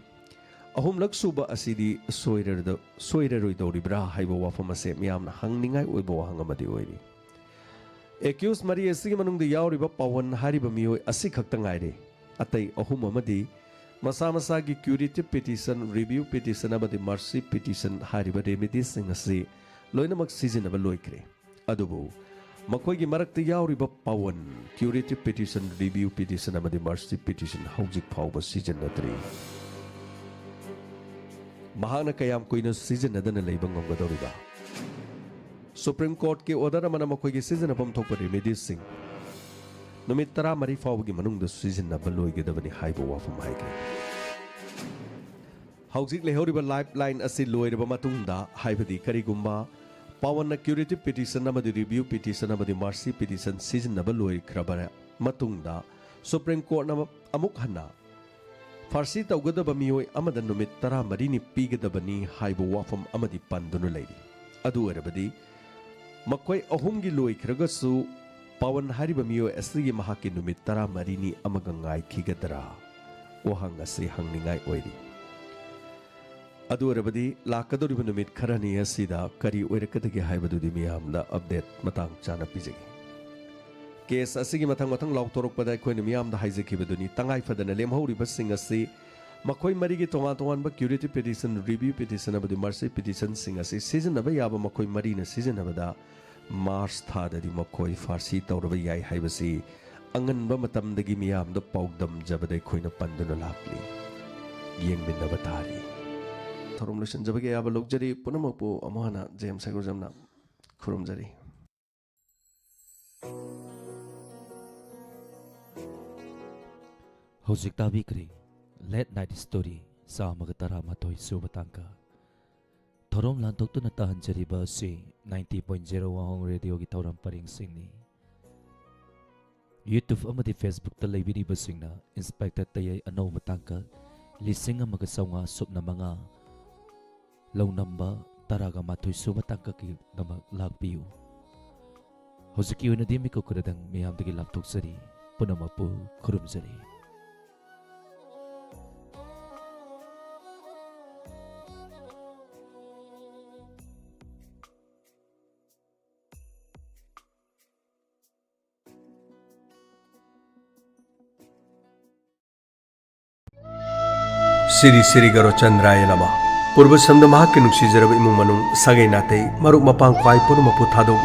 ꯑꯍꯨꯝꯂꯛ ꯁꯨꯕ ꯑꯁꯤꯗꯤ ꯁꯣꯏꯔꯔꯗ-, ꯁꯣꯏꯔꯔꯣꯏꯗꯧꯔꯤꯕ꯭ꯔꯥ ꯍꯥꯏꯕ ꯋꯥꯐꯝ ꯑꯁꯦ ꯃꯤꯌꯥꯝꯅ ꯍꯪꯅꯤꯡꯉꯥꯏ ꯑꯣꯏꯕ ꯋꯥꯍꯪ ꯑꯃꯗꯤ ꯑꯣꯏꯔꯤ꯫ ꯑꯦꯀ꯭ꯌꯨꯁ ꯃꯔꯤ ꯑꯁꯤꯒꯤ ꯃꯅꯨꯡꯗ ꯌꯥꯎꯔꯤꯕ ꯄꯋꯟ ꯍꯥꯏꯔꯤꯕ ꯃꯤꯑꯣꯏ ꯑꯁꯤ ꯈꯛꯇ ꯉꯥꯏꯔꯦ꯫ ꯑꯇꯩ ꯑꯍꯨꯝ ꯑꯃꯗꯤ ꯃꯁꯥ ꯃꯁꯥꯒꯤ ꯀ꯭ꯌꯨꯔꯦꯇꯤꯚ ꯄꯤꯇꯤꯁꯟ, ꯔꯤꯚ꯭ꯌꯨ ꯄꯤꯇꯤꯁꯟ ꯑꯃꯗꯤ ꯃꯔꯁꯤ ꯄꯤꯇꯤꯁꯟ ꯍꯥꯏꯔꯤꯕ ꯔꯦꯃꯤꯗꯤꯁꯁꯤꯡ ꯑꯁꯤ ꯂꯣꯏꯅꯃꯛ ꯁꯤꯖꯤꯟꯅꯕ ꯂꯣꯏꯈ꯭ꯔꯦ꯫ ꯑꯗꯨꯕꯨ ꯃꯈꯣꯏꯒꯤ ꯃꯔꯛꯇ ꯌꯥꯎꯔꯤꯕ ꯄꯋꯟ, ꯀ꯭ꯌꯨꯔꯦꯇꯤꯚ ꯄꯤꯇꯤꯁꯟ, ꯔꯤꯚ꯭ꯌꯨ ꯄꯤꯇꯤꯁꯟ ꯑꯃꯗꯤ ꯃꯔꯁꯤ ꯄꯤꯇꯤꯁꯟ ꯍꯧꯖꯤꯛ ꯐꯥꯎꯕ ꯁꯤꯖꯤꯟꯅꯗ꯭ꯔꯤ꯫ ꯃꯍꯥꯛꯅ ꯀꯌꯥꯝ ꯀꯨꯏꯅ ꯁꯤꯖꯤꯟꯅꯗꯅ ꯂꯩꯕ ꯉꯝꯒꯗꯧꯔꯤꯕ? ꯁꯨꯄ꯭ꯔꯤꯝ ꯀꯣꯔꯠꯀꯤ ꯑꯣꯔꯗꯔ ꯑꯃꯅ ꯃꯈꯣꯏꯒꯤ ꯁꯤꯖꯤꯟꯅꯐꯝ ꯊꯣꯛꯄ ꯔꯦꯃꯤꯗꯤꯁꯁꯤꯡ ꯅꯨꯃꯤꯠ ꯇꯔꯥꯃꯔꯤ ꯐꯥꯎꯕꯒꯤ ꯃꯅꯨꯡꯗ ꯁꯤꯖꯤꯟꯅꯕ ꯂꯣꯏꯒꯗꯕꯅꯤ ꯍꯥꯏꯕ ꯋꯥꯐꯝ ꯍꯥꯏꯈ꯭ꯔꯦ꯫ ꯍꯧꯖꯤꯛ ꯂꯩꯍꯧꯔꯤꯕ ꯂꯥꯏꯐ ꯂꯥꯏꯟ ꯑꯁꯤ ꯂꯣꯏꯔꯕ ꯃꯇꯨꯡꯗ, ꯍꯥꯏꯕꯗꯤ ꯀꯔꯤꯒꯨꯝꯕ ꯄꯋꯟꯅ ꯀ꯭ꯌꯨꯔꯦꯇꯤꯚ ꯄꯤꯇꯤꯁꯟ ꯑꯃꯗꯤ ꯔꯤꯚ꯭ꯌꯨ ꯄꯤꯇꯤꯁꯟ ꯑꯃꯗꯤ ꯃꯔꯁꯤ ꯄꯤꯇꯤꯁꯟ ꯁꯤꯖꯤꯟꯅꯕ ꯂꯣꯏꯈ꯭ꯔꯕ ꯃꯇꯨꯡꯗ, ꯁꯨꯄ꯭ꯔꯤꯝ ꯀꯣꯔꯠꯅ ꯑꯃꯨꯛ ꯍꯟꯅ ꯐꯥꯔꯁꯤ ꯇꯧꯒꯗꯕ ꯃꯤꯑꯣꯏ ꯑꯃꯗ ꯅꯨꯃꯤꯠ ꯇꯔꯥꯃꯔꯤꯅꯤ ꯄꯤꯒꯗꯕꯅꯤ ꯍꯥꯏꯕ ꯋꯥꯐꯝ ꯑꯃꯗꯤ ꯄꯟꯗꯨꯅ ꯂꯩꯔꯤ꯫ ꯑꯗꯨ ꯑꯣꯏꯔꯕꯗꯤ ꯃꯈꯣꯏ ꯑꯍꯨꯝꯒꯤ ꯂꯣꯏꯈ꯭ꯔꯒꯁꯨ ꯄꯋꯟ ꯍꯥꯏꯔꯤꯕ ꯃꯤꯑꯣꯏ ꯑꯁꯤꯒꯤ ꯃꯍꯥꯛꯀꯤ ꯅꯨꯃꯤꯠ ꯇꯔꯥꯃꯔꯤꯅꯤ ꯑꯃꯒ ꯉꯥꯏꯈꯤꯒꯗ꯭ꯔꯥ? ꯋꯥꯍꯪ ꯑꯁꯤ ꯍꯪꯅꯤꯡꯉꯥꯏ ꯑꯣꯏꯔꯤ꯫ ꯑꯗꯨ ꯑꯣꯏꯔꯕꯗꯤ ꯂꯥꯛꯀꯗꯧꯔꯤꯕ ꯅꯨꯃꯤꯠ ꯈꯔꯅꯤ ꯑꯁꯤꯗ ꯀꯔꯤ ꯑꯣꯏꯔꯛꯀꯗꯒꯦ ꯍꯥꯏꯕꯗꯨꯗꯤ ꯃꯤꯌꯥꯝꯗ ꯑꯞꯗꯦꯠ ꯃꯇꯥꯡ ꯆꯥꯅ ꯄꯤꯖꯒꯦ꯫ ꯀꯦꯁ ꯑꯁꯤꯒꯤ ꯃꯊꯪ ꯃꯊꯪ ꯂꯥꯎꯊꯣꯔꯛꯄꯗ ꯑꯩꯈꯣꯏꯅ ꯃꯤꯌꯥꯝꯗ ꯍꯥꯏꯖꯈꯤꯕꯗꯨꯅꯤ, ꯇꯉꯥꯏ ꯐꯗꯅ ꯂꯦꯝꯍꯧꯔꯤꯕꯁꯤꯡ ꯑꯁꯤ ꯃꯈꯣꯏ ꯃꯔꯤꯒꯤ ꯇꯣꯉꯥꯟ ꯇꯣꯉꯥꯟꯕ ꯀ꯭ꯌꯨꯔꯦꯇꯤꯚ ꯄꯤꯇꯤꯁꯟ, ꯔꯤꯚ꯭ꯌꯨ ꯄꯤꯇꯤꯁꯟ ꯑꯃꯗꯤ ꯃꯔꯁꯤ ꯄꯤꯇꯤꯁꯟꯁꯤꯡ ꯑꯁꯤ ꯁꯤꯖꯤꯟꯅꯕ ꯌꯥꯕ ꯃꯈꯣꯏ ꯃꯔꯤꯅ ꯁꯤꯖꯤꯟꯅꯕꯗ ꯃꯥꯔꯆ ꯊꯥꯗꯗꯤ ꯃꯈꯣꯏ ꯐꯥꯔꯁꯤ ꯇꯧꯔꯕ ꯌꯥꯏ ꯍꯥꯏꯕꯁꯤ ꯑꯉꯟꯕ ꯃꯇꯝꯗꯒꯤ ꯃꯤꯌꯥꯝꯗ ꯄꯥꯎꯗꯝꯖꯕꯗ ꯑꯩꯈꯣꯏꯅ ꯄꯟꯗꯨꯅ ꯂꯥꯛꯂꯤ꯫ ꯌꯦꯡꯃꯤꯟꯅꯕ ꯇꯥꯔꯤ꯫ ꯊꯧꯔꯝ ꯂꯣꯏꯁꯤꯟꯖꯕꯒꯤ ꯑꯌꯥꯕ ꯂꯧꯖꯔꯤ꯫ ꯄꯨꯝꯅꯃꯛꯄꯨ ꯑꯃꯨꯛ ꯍꯟꯅ ꯖꯦ ꯑꯦꯝ ꯁꯩꯒꯣꯖꯝꯅ ꯈꯨꯔꯨꯝꯖꯔꯤ꯫ ꯍꯧꯖꯤꯛ ꯇꯥꯕꯤꯈ꯭ꯔꯦ Late Night Story, ꯆꯥꯝꯃꯒ ꯇꯔꯥꯃꯥꯊꯣꯏ ꯁꯨꯕ ꯇꯥꯡꯀꯛ꯫ ꯊꯧꯔꯝ ꯂꯥꯟꯊꯣꯛꯇꯨꯅ ꯇꯥꯍꯟꯖꯔꯤꯕ ꯑꯁꯤ ninety point zero ꯋꯥꯍꯣꯡ ꯔꯦꯗꯤꯑꯣꯒꯤ ꯊꯧꯔꯝ ꯄꯔꯦꯡꯁꯤꯡꯅꯤ꯫ YouTube ꯑꯃꯗꯤ Facebookꯇ ꯂꯩꯕꯤꯔꯤꯕꯁꯤꯡꯅ ꯏꯟꯁꯄꯦꯛꯇꯔ ꯇꯌꯩ ꯑꯅꯧꯕ ꯇꯥꯡꯀꯛ ꯂꯤꯁꯤꯡ ꯑꯃꯒ ꯆꯥꯝꯃꯉꯥ ꯁꯨꯞꯅ ꯃꯉꯥ, ꯂꯧꯅꯝꯕ ꯇꯔꯥꯒ ꯃꯥꯊꯣꯏ ꯁꯨꯕ ꯇꯥꯡꯀꯛꯀꯤꯗꯃꯛ ꯂꯥꯛꯄꯤꯌꯨ꯫ ꯍꯧꯖꯤꯛꯀꯤ ꯑꯣꯏꯅꯗꯤ ꯃꯤꯀꯨꯞ ꯈꯔꯗꯪ ꯃꯤꯌꯥꯝꯗꯒꯤ ꯂꯥꯞꯊꯣꯛꯆꯔꯤ꯫ ꯄꯨꯝꯅꯃꯛꯄꯨ ꯈꯨꯔꯨꯝꯖꯔꯤ꯫ ꯁꯤꯔꯤ ꯁꯤꯔꯤ ꯒꯔꯣꯆꯟꯗ꯭ꯔꯥꯌ ꯅꯃ꯫ ꯄꯨꯔꯕꯁꯟꯗ ꯃꯍꯥꯛꯀꯤ ꯅꯨꯡꯁꯤꯖꯔꯕ ꯏꯃꯨꯡ ꯃꯅꯨꯡ, ꯁꯥꯒꯩ ꯅꯥꯇꯩ, ꯃꯔꯨꯞ ꯃꯄꯥꯡ ꯈ꯭ꯋꯥꯏ ꯄꯨꯝꯅꯃꯛꯄꯨ ꯊꯥꯗꯣꯛ